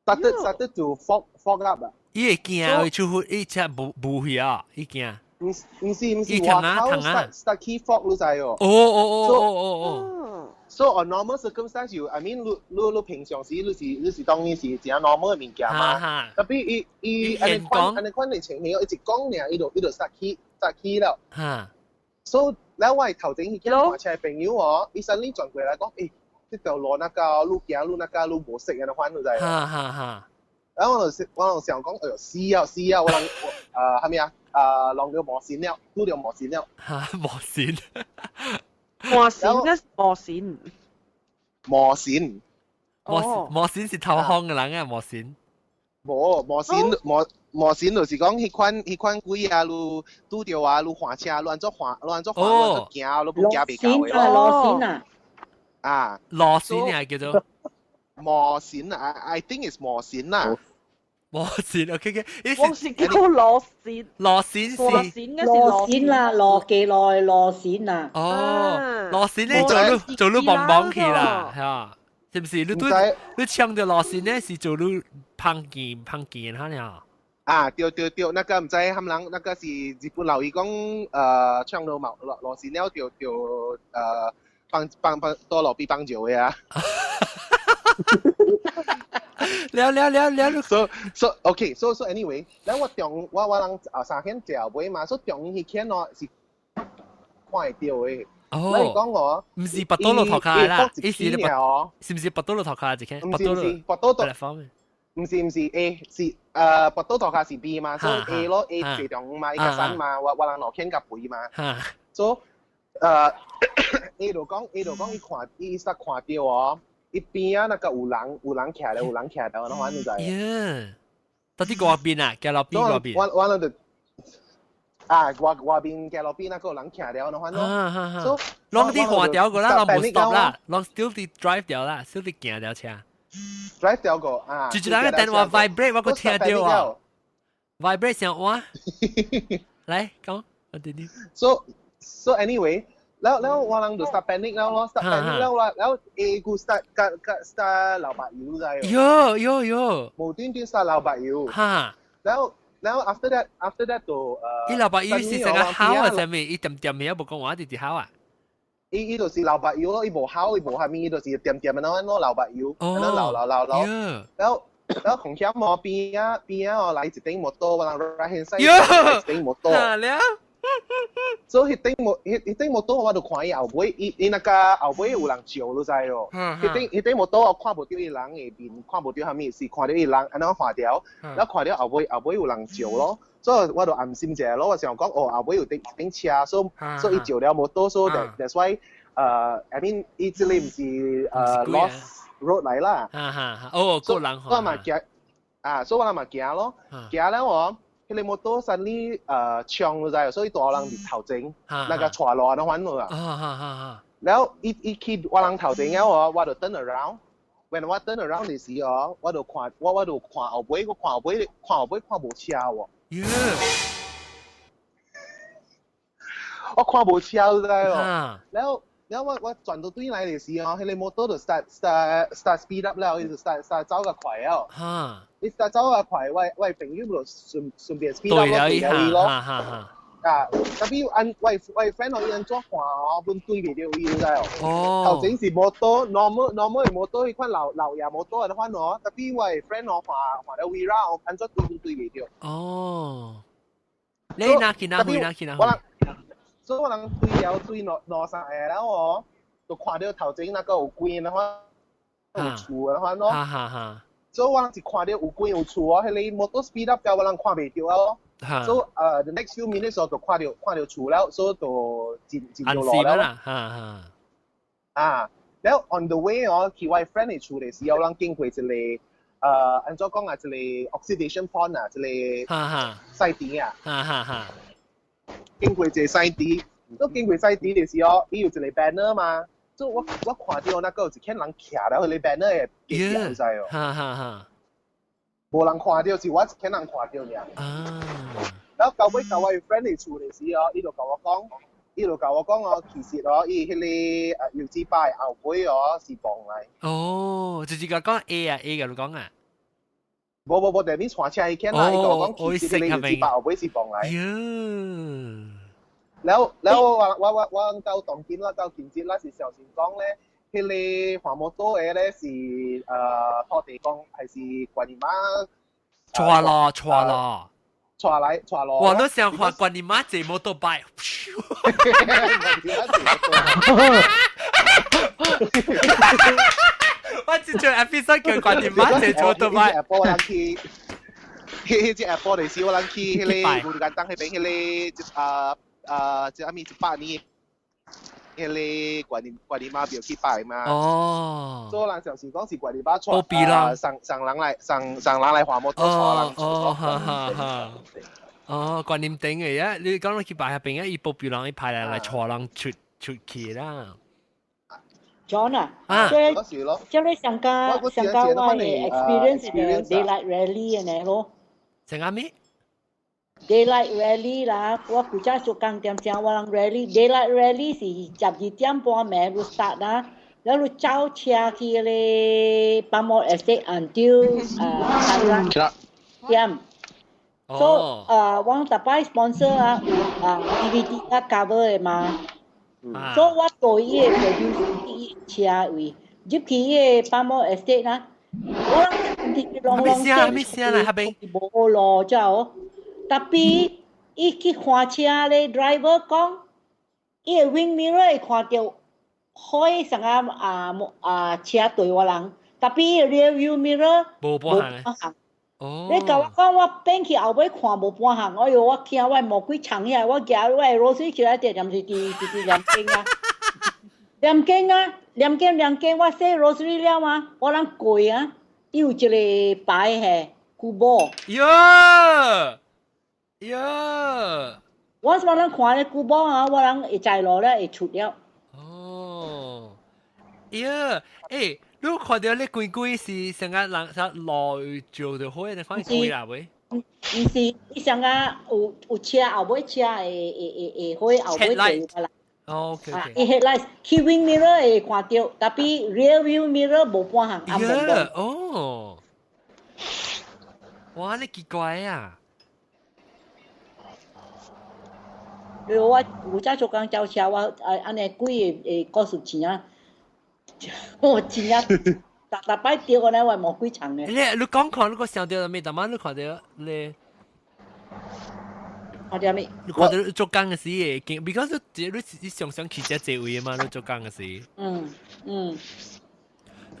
Speaker 11: Started to fog up 啊。
Speaker 1: 伊會驚會出去，伊車無無去啊，伊驚。
Speaker 11: 毋毋是毋是，外口 start 起 fog 你知哦。
Speaker 1: 哦哦哦哦哦。
Speaker 11: So on normal circumstance, you I mean 你你你平常時你是當然是誠 normal 的物件嘛。特別伊伊按呢款按呢款的情形，一直講爾，伊就 start 起了。所以咧，我頭前彼個駛車的朋友哦，伊 suddenly 轉過來講，欸，這條路那個路行路那個路無識按呢款，你知？
Speaker 1: 哈哈哈。
Speaker 11: 然後我就想講，哎喲死啊死啊！我人係咪啊？弄到無線了，拄著無線了。
Speaker 1: 哈，無線。
Speaker 7: 魔線啊，魔線。
Speaker 11: 魔線。
Speaker 1: 魔魔線是頭風的人啊，魔線。
Speaker 11: 無魔線魔魔線就是講彼款鬼啊，你拄著啊，你駛車，你按怎駛，你按怎駛，你按怎行，你不行袂到的。
Speaker 9: 螺線啊！
Speaker 11: 啊，
Speaker 1: 螺線啊，叫做
Speaker 11: 魔線啊，I think is 魔線啊。
Speaker 1: 魔線，OK OK，
Speaker 7: 我是叫螺線。
Speaker 1: 螺線是
Speaker 9: 螺線啦，螺幾耐螺線啊。
Speaker 1: 哦，螺線咧做你做你棒棒去啦，係嘛？是毋是？你對你搶著螺線咧是做你碰見碰見哈爾？
Speaker 11: 啊，對對對，那個毋知含人，那個是日本老伊講，搶到毛螺螺線了，就就幫幫幫到路邊幫照的啊。
Speaker 1: 了了了了
Speaker 11: ，so okay so anyway，咧我中我人啊三間食尾嘛，所以中彼間哦是看會著的。
Speaker 1: 哦，
Speaker 11: 你講我，
Speaker 1: 毋是拔刀路頭卡啦，伊是你拔，是毋是拔刀路頭卡一間？
Speaker 11: 毋是毋是，拔刀
Speaker 1: 度，
Speaker 11: 毋是毋是 A 是拔刀頭卡是 B 嘛，所以 A 咯 A 坐中嘛，伊較散嘛，我人兩間較肥嘛，所以A 就講伊看伊實看著哦。伊邊仔那個有人徛咧，有人徛到，攏反正知。
Speaker 1: 耶！到底外邊啊？行路邊外邊。
Speaker 11: 我我就啊，外邊行路邊那個有人徛了，攏反正。
Speaker 1: 所以，攏佇換掉個啦，攏無 stop 啦，攏 still 佇 drive 掉啦，still 佇行掉車。
Speaker 11: drive 掉個啊！
Speaker 1: 就一人個電話 vibrate，我閣聽著啊。vibrate 聲話。來講，我聽聽。
Speaker 11: So anyway。然後我人就 start panic 了咯，start panic 了啦，然後 A 股 start 甲甲 start 流目油在。
Speaker 1: 喲喲喲！
Speaker 11: 無端端 start 流目油。然後 after that 就
Speaker 1: 伊流目油是成個哭啊，啥物？伊恬恬的無講話，直直哭啊。
Speaker 11: 伊就是流目油咯，伊無哭，伊無啥物，伊就是恬恬的啷啷流目油，按呢流流流流。然後紅險我邊仔邊仔哦來一頂摩托，我人 right hand side 來一頂摩托。
Speaker 1: 了。
Speaker 11: 所以彼頂摩托我就看伊後尾，伊那個後尾有人照你知哦。彼頂摩托我看無著伊人的面，看無著啥物，是看著伊人按呢駛著，然後看著後尾有人照咯，所以我就安心一下咯。我想講哦，後尾有頂頂車，所以伊照了摩托，所以 that's why I mean 伊這裡毋是lost road 來啦。
Speaker 1: 哈哈，哦，個人
Speaker 11: 我嘛行啊，所以我嘛行咯，行了哦。彼个摩托 suddenly 衝你知，所以帶人佇頭前，那個帶路攏反落啊。然後伊伊去我人頭前了哦，我就 turn around。When 我 turn around 的時哦，我就看我就看後尾，我看後尾看後尾看無車喎。我看無車你知哦。然後我轉到對來的時哦，彼個摩托就 start speed up 了，伊就 start 走較快了。伊走走啊快，我朋友就順便 speed up 咯，對了伊咯。啊，特別按我 friend 哦，伊按怎看哦，本對袂著伊，你知哦？哦。頭前是摩托，normal 的摩托，彼款老老爺摩托的款哦，特別我 friend 哦，換了 Wira 哦，按怎對本對袂著。
Speaker 1: 哦。你哪去哪去哪去哪？
Speaker 11: 我人，所以我人對了對兩兩三個了哦，就看著頭前那個有關的話，有厝的話咯。
Speaker 1: 哈哈哈。
Speaker 11: 所以我人是看著有關有厝哦，彼个摩托 speed up 到我人看袂著哦。所以the next few minutes 就看著厝了，所以就進進落了。
Speaker 1: 啦，哈哈。
Speaker 11: 啊，然後 on the way 哦，去我 friend 的厝的時候，人經過一個按怎講啊，一個 oxidation pond 啊，一個細池啊。
Speaker 1: 哈哈哈。
Speaker 11: 經過一個細池，都經過細池的時候，伊有一個 banner 嘛，所以我看著那個有一群人徛了彼个 banner 的隔壁，你知哦？
Speaker 1: 哈哈哈。
Speaker 11: 無人看著，是我一個人看著爾。
Speaker 1: 啊！
Speaker 11: 然後到尾到我 friend 的厝的時候，伊就共我講，伊就共我講哦，其實哦，伊彼个油紙擺後尾哦是磅來。
Speaker 1: 哦，就是講 A 啊 A 共你講啊。
Speaker 11: 無無無，但你駛車彼間啦，伊共我講其實彼个油紙擺後尾是磅來。
Speaker 1: 喲！
Speaker 11: 然後我到當今啦，到今日啦是相信講咧。彼个換摩托的咧是土地公，還是觀音媽？
Speaker 1: 錯咯錯咯，
Speaker 11: 帶來帶落。
Speaker 1: 我都想看觀音媽坐摩托擺。我之前 episode 叫觀音媽坐摩托擺。
Speaker 11: 我人去，彼隻 Apple 就是我人去彼个烏簡單彼邊彼个啊，這阿咪100年。彼个觀音媽廟去拜嘛。
Speaker 1: 哦。
Speaker 11: 所以人就是講是觀音媽
Speaker 1: 保庇啦，
Speaker 11: 送人來送人來換摩托帶人。
Speaker 1: 哦，哈哈哈。哦，觀音頂的啊，你講去拜彼邊啊，伊保庇人，伊派人來帶人出去啦。
Speaker 9: John 啊，這個上加上加我的 experience 的 daylight rally 按呢咯。
Speaker 1: 上加咩？
Speaker 9: Daylight rally 啦，我古早做工點鐘，我人 rally daylight rally 是12點半暝就 start 啦，然後你走車去咧 Palm Oil Estate until 3點。So 我逐擺 sponsor 啊，有啊 DVD 啊 cover 的嘛。所以我坐伊个 produce 伊車位入去伊个 Palm Oil Estate 啦，我人攏
Speaker 1: 攏聲咩聲啦，彼邊
Speaker 9: 無路才哦。特別伊去看車咧，driver 講，伊个 wing mirror 會看著開啥個啊啊車對我人，特別伊个 rear view mirror
Speaker 1: 無半項。哦。
Speaker 9: 你共我講，我變去後尾看無半項，哎喲，我驚我魔鬼衝起來，我舉我的螺絲起來，點是佇念經啊，念經啊，念經念經，我說 rosary 了嗎？我人過啊，伊有一個牌嘿，古堡。
Speaker 1: 喲！喲！
Speaker 9: 我我人看咧古堡啊，我人會在路咧會出了。
Speaker 1: 哦，喲，欸，你看著咧鬼鬼是成個人啥路照著火，你看鬼啦喂？
Speaker 9: 毋是，伊上個有車後尾車會火後尾對啦。
Speaker 1: 哦，OK OK。
Speaker 9: 伊 headlight 去 wing mirror 會看著，特別 rear view mirror 無半項暗濛濛。
Speaker 1: 哦，哇，你奇怪啊！
Speaker 9: 因為我有早做工走車，我啊按呢幾个故事錢啊，我真正逐逐擺著個呢，我魔鬼長咧。
Speaker 1: 你講看，你個想著咩？逐晚你看著你。
Speaker 9: 看著咩？
Speaker 1: 你看著做工的時會驚，because 你常常去遮濟位嘛，你做工的時。
Speaker 9: 嗯嗯。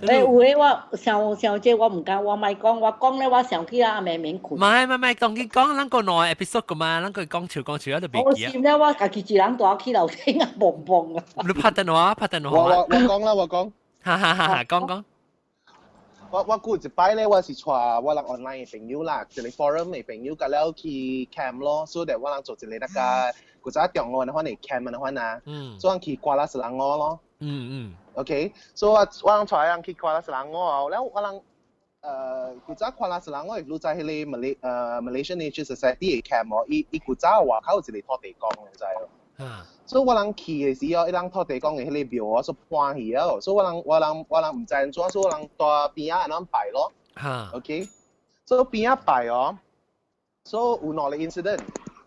Speaker 9: 欸，有的我想想這我毋敢，我莫講，我講咧我想起來暗暝免睏。
Speaker 1: 唔係唔係，當佢講咱個兩個 episode 個嘛，咱個講笑講笑，就袂記啊。
Speaker 9: 我心咧，我家己一人蹛去樓頂啊，蹦蹦啊。
Speaker 1: 你拍電話，拍電話。
Speaker 11: 我講啦，我講。
Speaker 1: 哈哈哈哈，講講。
Speaker 11: 我過一擺咧，我是帶我人 online 的朋友啦，一個 forum 的朋友，佮了去 camp 咯，所以我人做一個那個古早中學的款的 camp 的款啊，所以去瓜拉斯蘭我咯。OK，所以我人帶人去瓜拉斯蘭我，了我人古早瓜拉斯蘭我，你知彼个 Malaysian Nature Society 的 camp 哦，伊古早外口有一個土地公，你知哦。所以我人去的時候，伊人土地公的彼個廟哦，煞搬去了，所以我人毋知按怎，所以我人蹛邊仔按怎拜咯。OK，所以邊一拜哦，所以有兩個 incident，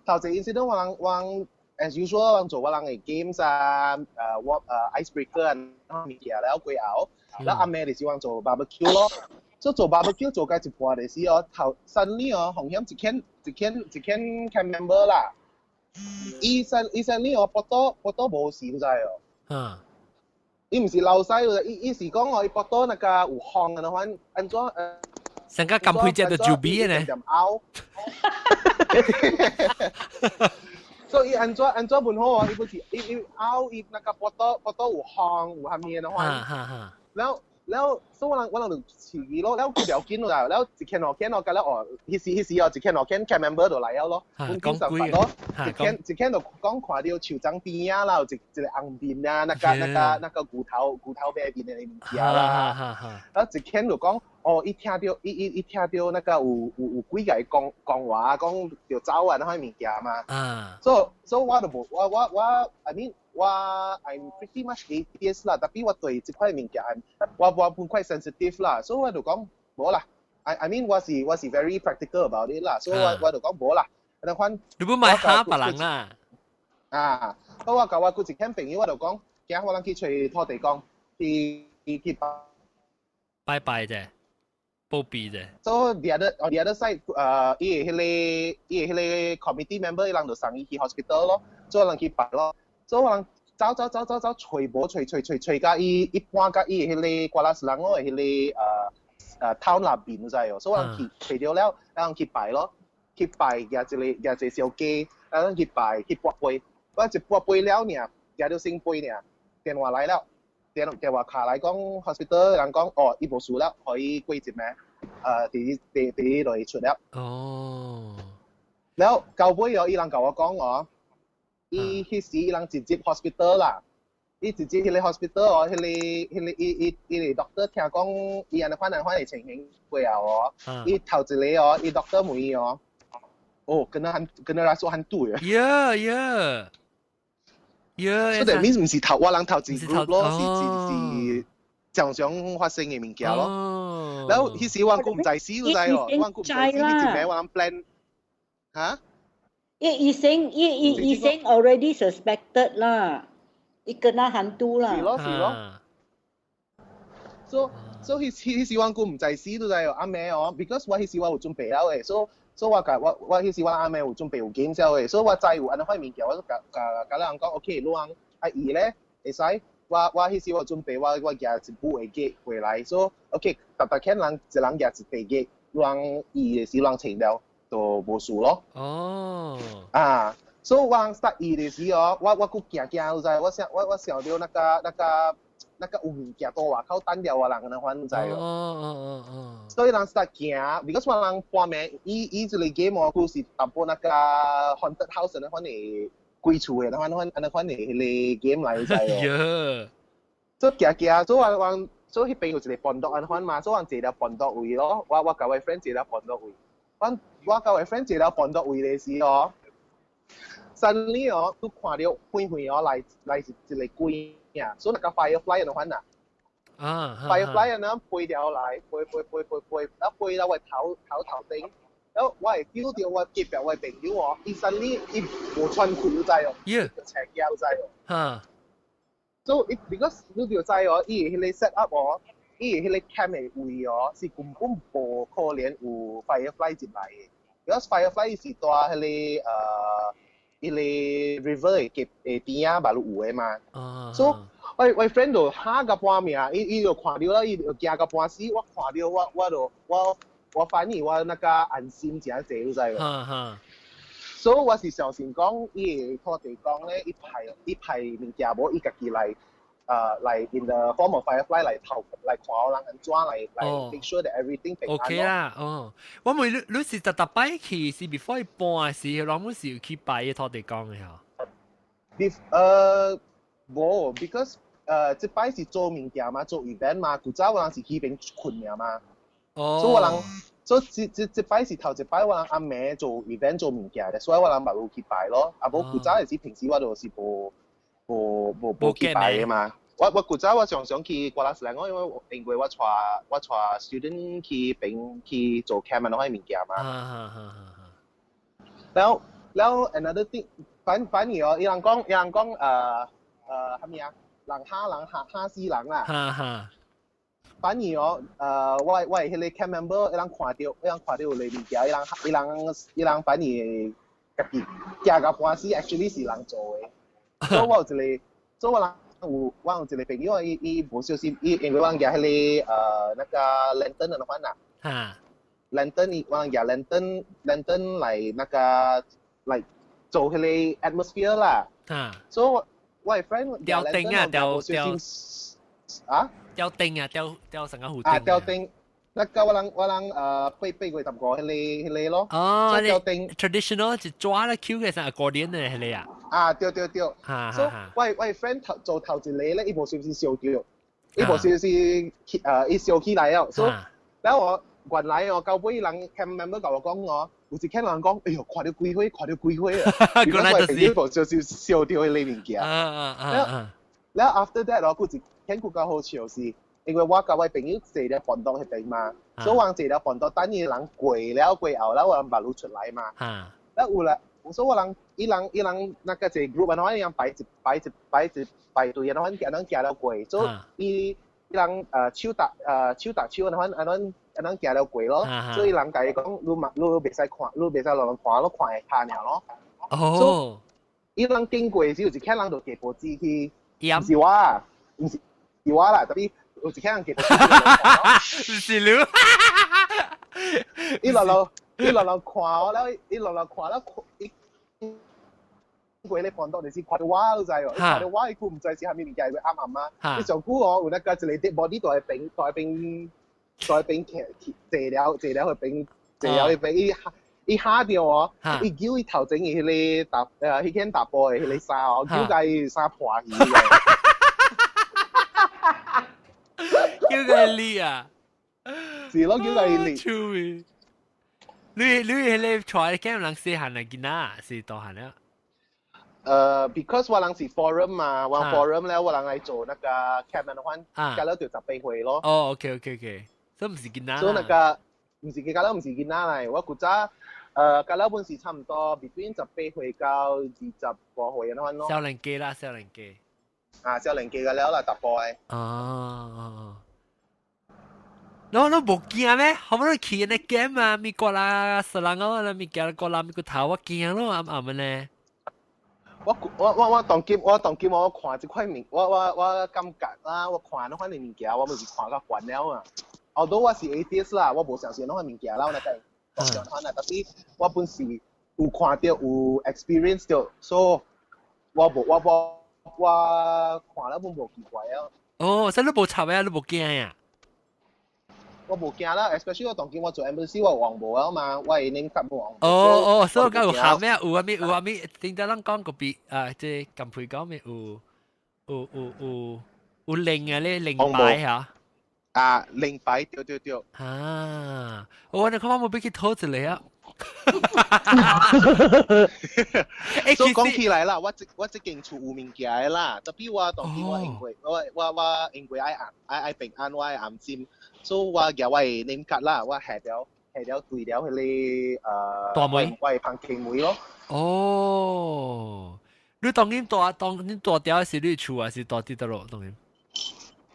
Speaker 11: 頭一個 incident 我人我人 as usual 我人做我人嘅 games 啊，我icebreaker 啊，物件了過後，แล้ว暗暝就是我人做 barbecue 咯。所以做 barbecue 做到一半就是哦，頭 suddenly 哦，紅險一間一間一間 camp member 啦，醫生醫生呢哦，腹肚腹肚無事，你知哦。伊毋是流屎，伊伊是講哦，伊腹肚那個有風的款，按怎
Speaker 1: 成個咁配隻就酒啤呢？
Speaker 11: 拗。所以伊按怎按怎問好哦，伊不是伊伊拗伊那個腹肚腹肚有風有蝦米的款。然後然後所以我人我人就飼伊咯，然後佢了緊啦，然後一間兩間哦，甲了哦，彼時彼時哦，一間兩間 camp member 就來了咯，阮經常發咯，一間一間就講看到樹樁邊仔啦，有一一個紅面啊，那個那個那個骨頭骨頭白面的物件啦，然後一間就講哦，伊聽到伊伊伊聽到那個有有有鬼共伊講講話，講著走啊那款物件嘛，所以所以我就無我我我 I mean 我 I'm pretty much atheist 啦，tapi 我對這塊物件我我本 quite sensitive 啦，所以我就講無啦。I mean 我是我是 very practical about it 啦，所以我我就講無啦。那款
Speaker 1: 你不買蝦別人啦？
Speaker 11: 啊，我共我閣一間朋友我就講，今我人去揣土地公，去去
Speaker 1: 拜拜啫，保庇啫。
Speaker 11: So the other on the other side，伊的彼个伊的彼个 committee member 伊人就送伊去 hospital 咯，所以人去拜咯。所以我人走走走走走，揣無揣揣揣揣到伊一半到伊的彼个瓜拉斯蘭的彼个town 內邊你知哦，所以我人去揣著了，然後去拜咯，去拜舉一個舉一個小雞，然後去拜去跋杯，我一跋杯了爾，舉著聖杯爾，電話來了，電電話卡來講 hospital 人講哦，伊無事了，可以過一暝，第第第二就出了。
Speaker 1: 哦。
Speaker 11: 了到尾哦，伊人共我講哦。伊彼時伊人直接 hospital 啦，伊直接彼個 hospital 哦，彼個彼個伊伊伊個 doctor 聽講伊按呢款按款的情形過後哦，伊頭一個哦，伊 doctor 問伊哦，哦，kena kena rasuk hantu 呀
Speaker 1: Yeah.
Speaker 11: 所以 means 毋是頭我人頭一 group 咯，是是是常常發生的物件咯。然後彼時我閣毋知死，你知哦，我閣毋知死，彼一暝我人 plan 嚇？
Speaker 9: 伊醫生伊伊醫生 already suspected 啦，伊 kena hantu 啦。
Speaker 11: 是咯是咯。所所以彼彼時我閣毋知死，你知哦，暗暝哦，because 我彼時我有準備了的，所所以我共我我彼時我暗暝有準備有 game 了的，所以我知有按呢款物件，我就共共共人講，OK，你人愛伊咧會使，我我彼時我準備我我舉一部的雞回來，所以 OK，逐逐間人一人舉一塊雞，你人伊的時人穿了。就無事咯。
Speaker 1: 哦。
Speaker 11: 啊，所以我 start 伊的時哦，我我閣驚驚，你知？我想我我想著那個那個那個有物件佇外口等著我人按呢款，你知
Speaker 1: 哦哦哦哦。
Speaker 11: 所以人 start 驚，because 我人半暝伊伊這個 game 哦，佢是淡薄那個 haunted house 那款的鬼厝的那款款那款的彼个 game 來，你知哦。所以驚驚，所以我我所以彼邊有一個 pondok 按款嘛，所以我坐了 pondok 位咯，我我共我 friend 坐了 pondok 位。我我共我 friend 坐了 pondok 位的時哦，suddenly 哦，都看著遠遠哦來來一一個鬼啊，所以那個 firefly 那款啊，firefly 那飛掉來，飛飛飛飛飛，然後飛到我頭頭頭頂，然後我會 feel 到我隔壁我朋友哦，伊 suddenly 伊無穿褲你知哦，斜頸你知哦。So it because 你就知哦，伊的彼個 set up 哦。伊的彼個 camp 的位哦，是根本無可能有 firefly 進來的。Because firefly 是蹛彼個彼個 river 的隔的邊仔嘛有的嘛。所以我我 friend 就嚇到半命，伊伊就看著了，伊就驚到半死。我看著我我就我我反而我那個安心誠濟，你知無？所以我是相信講，伊的土地公咧，伊派伊派物件無，伊家己來。來 in the form of firefly 來頭來看我人按怎來來 make sure that everything 平安。
Speaker 1: OK 啦，哦，我問你，你是逐逐擺去是 before 伊搬時，攏滿是有去拜伊土地公的吼？
Speaker 11: Bef 無，because 這擺是做物件嘛，做 event 嘛，古早我人是去邊睏爾嘛。所以我人所以這這這擺是頭一擺我人暗暝做 event 做物件的，所以我人嘛有去拜咯。啊無古早是平時我就是無無無無去拜的嘛。我古早我常常去瓜拉斯蘭，我因為我帶 student 去邊去做 camp 啊，嗰啲物件嘛。แล้ว another thing 反而哦，伊人講係咪啊？人蝦人嚇嚇死人啦！反而哦，我係彼個 camp member，伊人看到有個物件，伊人反而家己驚到半死，actually 是人做的。所以我有一個，所以我有一個朋友，伊無小心，伊因為我舉彼個那個 lantern 的款啦。lantern 伊我舉 lantern 來那個來做彼個 atmosphere 啦。所以我的 friend
Speaker 1: 吊燈啊，吊吊
Speaker 11: 啊？
Speaker 1: 吊燈啊，吊吊成個弧
Speaker 11: 啊，吊燈。那個我人8月15彼個咯。
Speaker 1: 哦，
Speaker 11: 吊燈
Speaker 1: traditional 就抓了 Q 嘅成 accordion 嘅彼個啊。
Speaker 11: 啊，對對對。所以我 friend 頭做頭一個咧，伊無小心燒掉，伊無小心伊燒起來了。所以然後我原來哦，到尾人 camp member 共我講哦，有一間人講，哎呦，看到鬼火，看到鬼火啊！
Speaker 1: 原來就是
Speaker 11: 無小心燒掉彼個物件。然後 after that 我閣一間閣較好笑是，因為我佮我朋友坐咧房東彼邊嘛，所以我坐咧房東等伊人過了過後，แล้ว我人馬路出來嘛。แล้ว有啦，所以我人伊人那個一個 group 啊，伊人排一排隊，然後人行了過，所以伊人手搭手，然後按怎行了過咯。所以人共伊講，你嘛你袂使看，你袂使落人看，你看會卡爾咯。伊人經過時，有一個人就夾報紙去，毋是我，毋是我啦，特別有一個人夾報紙。
Speaker 1: 毋是你。
Speaker 11: 伊落落看我了，伊落落看了，伊過咧房東就是看到我，你知無？看到我，伊佢毋知是啥物物件，會暗暗啊。伊上久哦，有那個一個 dead body 在邊徛坐了彼邊，坐了彼邊，伊嚇著哦，伊揪伊頭前的彼個大彼件大埔的彼個衫哦，揪共伊衫破去。
Speaker 1: 揪共你啊！
Speaker 11: 是咯，揪共伊你。
Speaker 1: 趣味。你彼個帶 camp 人細漢的囡仔是大漢了？Because
Speaker 11: 我人是 forum 嘛，我 forum 咧，我人來做那個 camp 的話，加了就18歲咯。
Speaker 1: 哦，OK OK OK，所以毋是囡仔。
Speaker 11: 所以那個毋是加了毋是囡仔來，我古早加了本是差唔多 between 18歲到20多歲那款咯。
Speaker 1: 少年家啦，少年家。
Speaker 11: 啊，少年家個了啦，查埔的。
Speaker 1: 哦。你無驚咩？好不容易去那 camp 啊，美國啦、雪蘭莪啦、物件過啦，美國頭我驚咯，暗暗呢。
Speaker 11: 我當今我看這塊物，我感覺啦，我看那款的物件，我毋是看到慣了啊。although 我是 atheist 啦，我無相信那款物件啦，我那個當上款啊，但是我本是有看到有 experience 到，所以我無我無我看了本無奇怪啊。
Speaker 1: 哦，所以你無插啊，你無驚呀？
Speaker 11: 我無驚啦，especially 我當今我做 embassy 我黃毛啊嘛，我會拎夾黃。
Speaker 1: 哦哦，所以講有鹹咩？有啥物有啥物？聽得人講個別啊，這近排講咩？有靈啊咧，靈牌嚇。
Speaker 11: 啊，靈牌對對對。
Speaker 1: 啊，我你看我冇俾佢拖一個啊。
Speaker 11: 所以講起來啦，我這間厝有物件的啦，特別我當今我因為我因為愛平安，我愛安心，所以我舉我的 name card 啦，我下了對了彼個
Speaker 1: 大門，
Speaker 11: 我的房間門咯。
Speaker 1: 哦，你當今住當你住佇是你厝還是住佇佗落當今？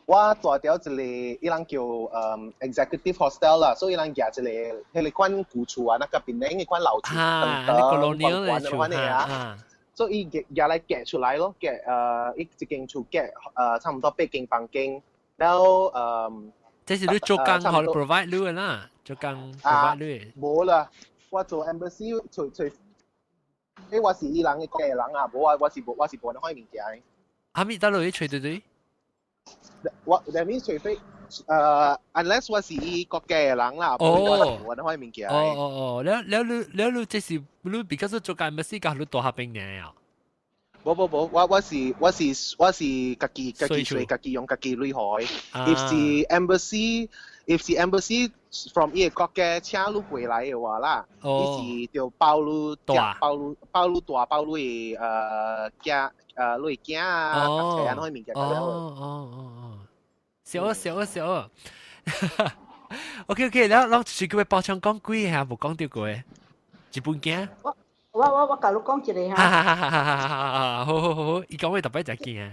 Speaker 11: 我住佇一個，伊人叫executive hostel 啦，所以伊人舉一個，彼個款舊厝啊，那個檳城彼款老厝，
Speaker 1: 長長寬
Speaker 11: 寬的啊，所以伊舉來隔出來咯，隔伊一間厝隔差唔多八間房間，然後
Speaker 1: 這是你做工予 provide 你的啦，做工 provide 你的。
Speaker 11: 無啦，我做 embassy 除我是伊人的國家人啊，無我是無那款物件的。
Speaker 1: 哈咪得落去揣對對？
Speaker 11: 我 that means 除非unless 我是伊國家的人啦，哦，我那款物件。
Speaker 1: 哦哦哦，了了你了你這是你比較做工 embassy 佮你住彼邊爾啊？
Speaker 11: 無無無，我是家己稅家己用家己鐳予。If 是 embassy， if 是 embassy from 伊個國家請你回來的話啦，伊是著包你包你包你大包你囝你囝啊，讀冊啊，嗰啲物件。
Speaker 1: 哦哦哦哦，笑笑笑。OK OK，然後隨佢包場講幾下，無講到過，日本囝。
Speaker 9: 我共你講一个哈。
Speaker 1: 哈哈哈哈哈！好好好好，伊講話特別就驚。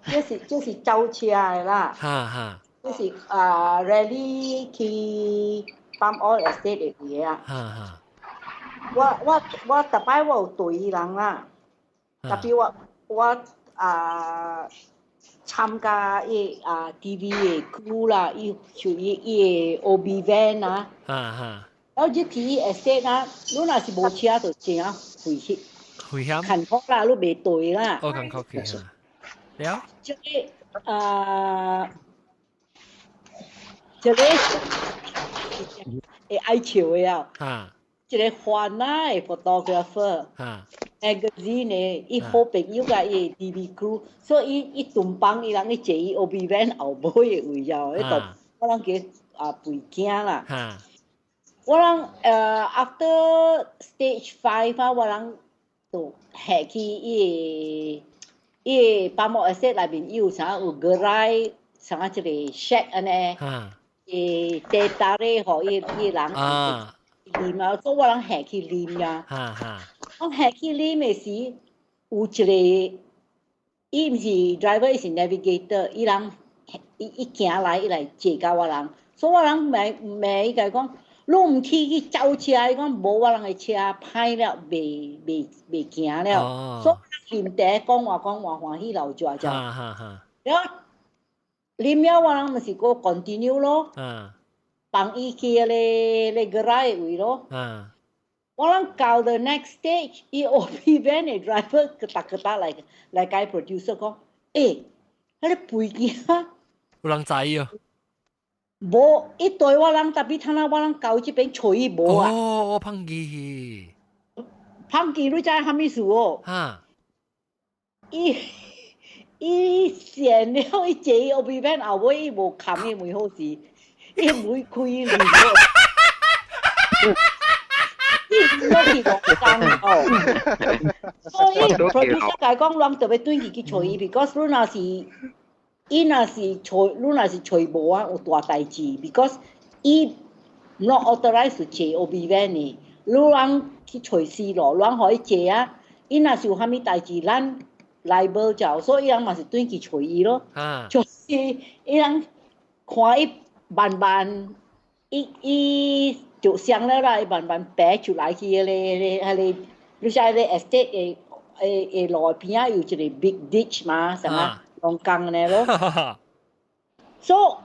Speaker 9: 這是走車的啦。
Speaker 1: 哈哈。
Speaker 9: 這是啊，rally 去 Palm Oil Estate 的位啊。
Speaker 1: 哈哈。
Speaker 9: 我逐擺我有對伊人啦，特別我啊參加伊啊 TV 的 crew 啦，伊屬於伊的 OB van 啊。
Speaker 1: 哈哈。
Speaker 9: 然後入去 estate 啊，你若是無車就真啊危險。
Speaker 1: 危險。
Speaker 9: 艱苦啦，你袂對啦。
Speaker 1: 哦，艱苦去啊。了。
Speaker 9: 這個啊，這個會愛笑的啊。
Speaker 1: 哈。
Speaker 9: 一個番仔的 photographer。
Speaker 1: 哈。
Speaker 9: magazine 的，伊好朋友佮伊的 TV crew，所以伊伊頓幫伊人去坐伊 OB van 後尾的位哦，彼度我人叫啊背景啦。
Speaker 1: 哈。
Speaker 9: 我人after stage 5 啊，我人就下去伊個伊個 Palm Oil Estate 內面，伊有啥有 gerai，啥一個 shack 按呢，teh tarik 予伊伊人啉啊，所以我人下去啉呀。我下去啉的時，有一個，伊毋是 driver，伊是 navigator，伊人伊伊行來，伊來坐佮我人，所以我人罵罵伊共講，你毋去去走車，伊講無我人的車歹了，袂袂袂行了，所以啉茶講話講話歡喜流食就。了啉了我人毋是閣 continue 咯，放伊去彼個彼個 gerai 位咯。我人到 the next stage，伊 OB van 的 driver 個逐個打來來共 producer 講，欸，彼個背景
Speaker 1: 有人知啊？
Speaker 9: 無，伊對我人特別，睇下我人到這邊揣伊無啊。
Speaker 1: 哦，我碰見。
Speaker 9: 碰見你知啥物事哦？
Speaker 1: 哈。
Speaker 9: 伊伊善了，伊坐伊 OB van 後尾伊無冚伊門好勢，伊門開離了。伊落去講哦，所以 producer 共講，人特別轉去去揣伊，because 你若是伊若是揣，你若是揣無啊，有大代誌，because 伊 not authorized 坐 OB van 的，你人去揣死路，人予伊坐啊，伊若是有啥物代誌，咱 liable 就，所以伊人嘛是轉去揣伊咯。就是伊人看伊慢慢，伊伊就傷了啦，伊慢慢爬出來去彼個彼個，你知彼個 estate 的的的路邊仔有一個 big ditch 嘛，啥物龍崗呢咯。所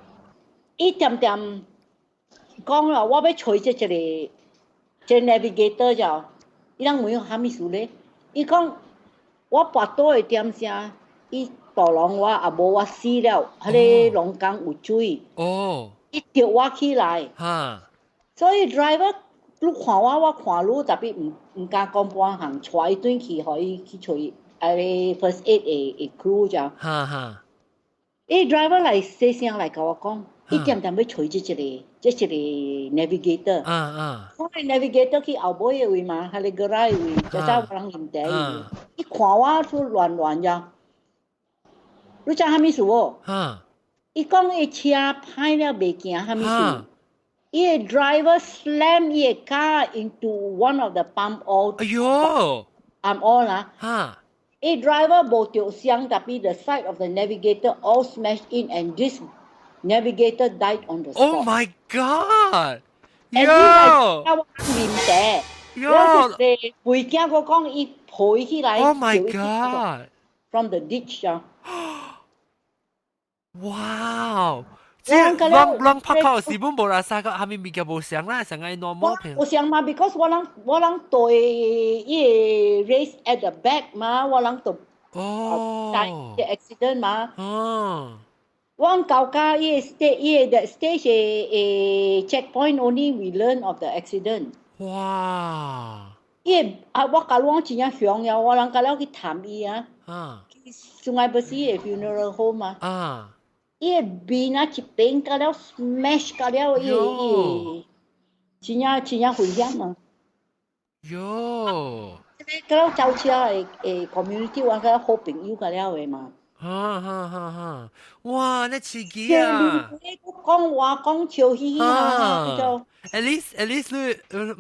Speaker 9: 以伊恬恬講啦，我欲揣這一個這 navigator 就，伊人問我啥物事咧？伊講我跋倒的點聲，伊導航我也無我死了，彼個龍崗有水。伊著我起來。所以 driver 你看我，我看你，特別毋敢講半項，帶伊轉去，予伊去揣彼個 first aid 的的 crew 就。伊 driver 來細聲來共我講，伊恬恬欲揣這一個，這一個 navigator。我個 navigator 去後尾的位嘛，彼個 gerai 位，就走我人啉茶。伊看我出亂亂呀，你知啥物事無？伊講伊車歹了袂行，啥物事？伊個 driver slam 伊個 car into one of the palm oil。
Speaker 1: 哎喲
Speaker 9: palm oil 啦。伊 driver 無著傷，tapi the side of the navigator all smashed in and this navigator died on the spot。
Speaker 1: Oh my god！
Speaker 9: And
Speaker 1: 喲！
Speaker 9: 伊來我啉茶，
Speaker 1: 喲！
Speaker 9: 背景我講伊抱起來。
Speaker 1: Oh my god！
Speaker 9: From the ditch 啊！
Speaker 1: 哇！即係攏攏拍靠時本無啦，三個下面物件無相啦，上個 normal
Speaker 9: 我想嘛，because 我人對伊個 race at the back 嘛，我人就
Speaker 1: 哦，
Speaker 9: accident 嘛。我人到家伊個 stage 伊個 that stage 的 checkpoint only we learn of the accident。
Speaker 1: 哇！
Speaker 9: 伊個啊，我共你講真正兇呀，我人到了去探伊啊。Sungai Besi 的 funeral home 嘛。伊个面啊一邊甲了 smash 甲了，伊伊真正真正危險啊！
Speaker 1: 喲，
Speaker 9: 甲了走車的的 community 我甲好朋友甲了的嘛。
Speaker 1: 哈哈哈哈！哇，那刺激啊！
Speaker 9: 講話講笑嘻嘻哈哈就。
Speaker 1: At least 你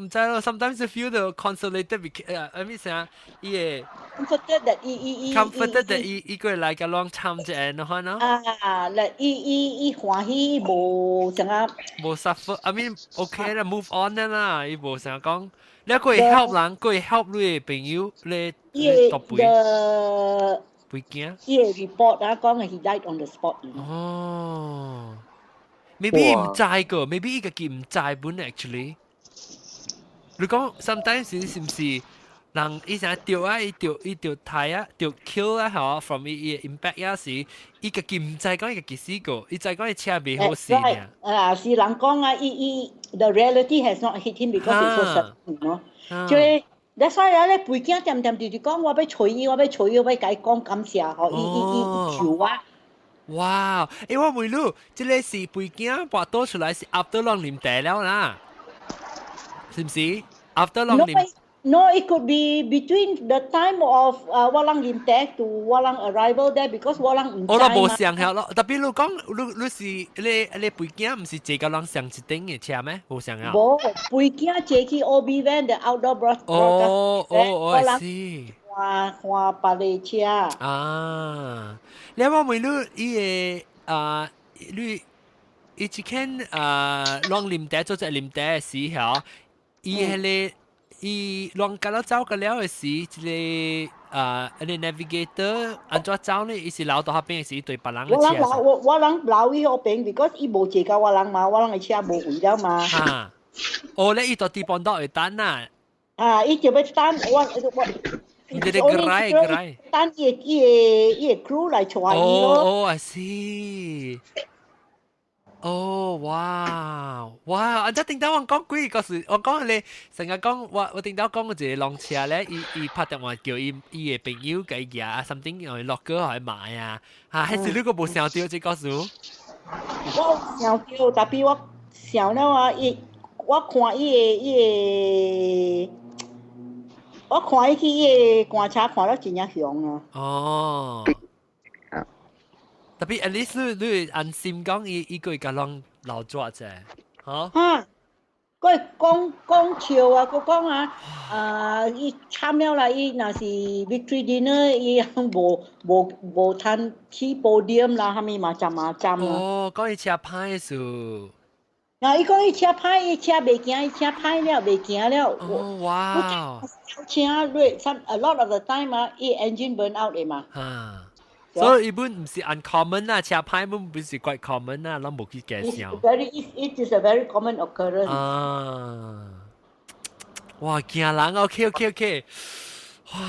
Speaker 1: 毋知咯，sometimes you feel the consolated because I mean 啥，伊會
Speaker 9: comforted that 伊伊伊
Speaker 1: comforted that 伊伊過來共攏參一下，喏可能。
Speaker 9: 啊，嚟伊伊伊歡喜無啥啊。
Speaker 1: 無 suffer，I mean OK 啦，move on 啦，伊無啥講，你過 help 人，過 help 你的朋友，你
Speaker 9: 你
Speaker 1: 獨背。會驚？
Speaker 9: 伊個 report 啊，講 he died on the spot。
Speaker 1: 哦，maybe 毋知個，maybe 伊家己毋知本 actually。你講 sometimes 是毋是人伊成掉啊，伊掉伊掉刣啊，掉 kill 啊，嗬，from 伊伊 impact 啊時，伊家己毋知講伊家己死過，伊知講伊車袂好死爾。
Speaker 9: 啊，是人講啊，伊伊 the reality has not hit him because it's so sudden 咯。所以 that's why 啊，咧背景點點就是講我欲揣伊，我欲揣伊，我欲共伊講感謝，吼，伊伊伊求我。
Speaker 1: 哇！欸，我問你，這个是背景跋倒出來是 after 攏啉茶了啦，是毋是？after 攏啉。
Speaker 9: No, it could be between the time of 我人啉茶 to 我人 arrival there because 我人毋知
Speaker 1: 我都無相曉咯，特別你講，你你是你你背景毋是坐佮人上一頂的車咩？無相曉。
Speaker 9: 無，背景坐去 OB van the outdoor broadcast。
Speaker 1: 哦哦，我知。
Speaker 9: 換換別个車。
Speaker 1: 啊，你我問你，伊个啊，你伊一間啊，攏啉茶做隻啉茶的時候，伊彼个。伊攏甲了走個了的時，這个啊，那個 navigator 按怎走呢？伊是留到彼邊時對別人的車。
Speaker 9: 我人我我人留伊彼邊，because 伊無坐佮我人嘛，我人的車無位了嘛。
Speaker 1: 哈，哦，咧伊到地盤度會等啊。
Speaker 9: 啊，伊就欲等我我。
Speaker 1: 你哋個來個來。
Speaker 9: 等伊个伊个伊个 crew 來帶伊咯。
Speaker 1: 哦哦，I see。哦，哇哇！啊！這頂頭我講幾個事，我講你成日講我我頂頭講一个浪車咧，伊伊拍電話叫伊伊个朋友共伊舉，something 落歌去買啊，嚇，還是你個無想著這個事？
Speaker 9: 我想著，特別我想了啊，伊我看伊个伊個，我看伊去伊个觀察看了真正兇啊！
Speaker 1: 哦。特別 at least 你你安心講伊伊個會共攏留住啫，嚇？
Speaker 9: 哈，佢講講笑啊，佢講啊，啊，伊慘了啦，伊若是 victory dinner，伊無無無趁起 podium 啦，啥物嘛，針嘛針啦。
Speaker 1: 哦，講伊車歹數。
Speaker 9: 啊！伊講伊車歹，伊車袂行，伊車歹了，袂行了。
Speaker 1: 哦，哇！
Speaker 9: 車落，some a lot of the time 啊，伊 engine burn out 的嘛。
Speaker 1: 哈。所以伊本毋是 uncommon 啦，車歹本不是 quite common 啦，攏無去計數。
Speaker 9: Very, it is a very common occurrence.
Speaker 1: 啊！哇，驚人，OK OK OK，哇！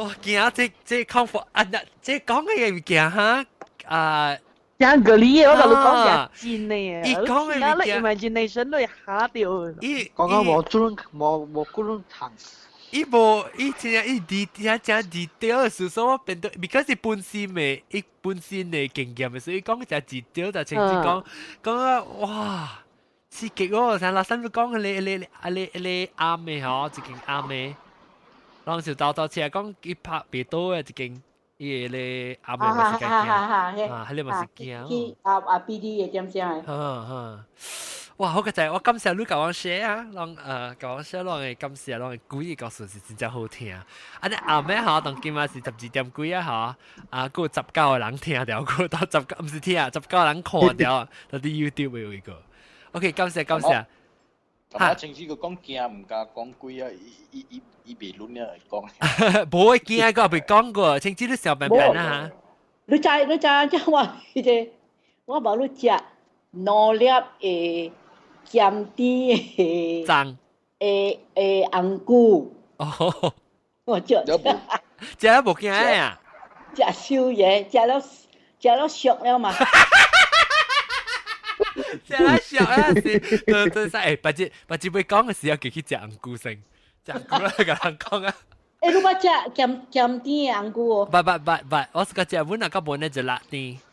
Speaker 1: 哇，驚這這 comfort 啊，那這講嘅嘢驚哈啊！
Speaker 7: 驚個你，我同你講驚真的。
Speaker 1: 伊講嘅
Speaker 7: 物件，imagination 都會嚇著。
Speaker 1: 伊
Speaker 10: 講講無準無無骨論糖。
Speaker 1: 伊無伊真正伊 d 真正 detail 的所以我變到，because 伊本身的伊本身的經驗的，所以講真 detail 就清楚講講啊哇刺激哦！像老三都講你你啊你你啱的吼，一間啱的，當時兜兜車講伊拍別倒的一間，伊個咧啱的嘛是驚，啊，彼个嘛是驚。
Speaker 9: 去啊啊 PD 的點聲的。
Speaker 1: 哈哈。哇！好個仔，我感謝你共我 share 啊，攏共我 share 攏會感謝，攏會鬼個故事是真正好聽。啊，你暗暝吼，當今仔是12點幾啊吼，啊，閣有19個人聽著，閣到十九，毋是聽，19個人看著，佇 YouTube 有一個。OK，感謝感謝。
Speaker 3: 嚇！清楚佢講驚毋敢講鬼啊！伊伊伊伊袂論了講。
Speaker 1: 無會驚，佢也未講過，清楚你小笨笨啊嚇。
Speaker 9: 你知你知，即我彼個，我無你食兩粒的鹹甜的
Speaker 1: 粽，
Speaker 9: 的的紅菇。
Speaker 1: 哦，
Speaker 9: 我食。
Speaker 1: 食了無驚啊？
Speaker 9: 食宵夜，食了食了熟了嘛。
Speaker 1: 食了熟啊是，對對使欸，別日別日欲講的時候，叫去食紅菇先，食紅菇來共人講啊。
Speaker 9: 欸，你捌食鹹鹹甜的紅菇無？
Speaker 1: 捌捌捌捌，我是個食阮那個無呢就辣甜。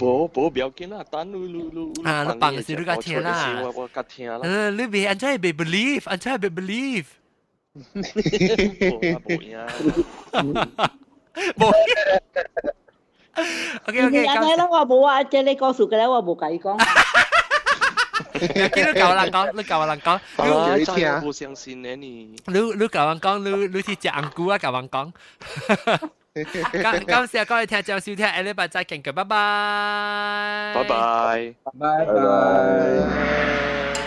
Speaker 15: 無無不要緊啦，等你你你
Speaker 1: 啊，你放時你較聽啦，
Speaker 15: 我我較聽啦。
Speaker 1: 嗯，你袂按怎會袂 believe，按怎會袂 believe？
Speaker 15: 無啊無影。
Speaker 1: 無。OK OK，
Speaker 9: 按呢啦，我無啊，這个故事個咧，我無共伊講。
Speaker 1: 你教人講，你教人講，
Speaker 15: 啊，真係無相信咧你。
Speaker 1: 你你教人講，你你去食紅菇啊，教人講。感感謝各位聽眾收聽，下禮拜再見，拜拜。
Speaker 15: 拜拜。
Speaker 13: 拜拜。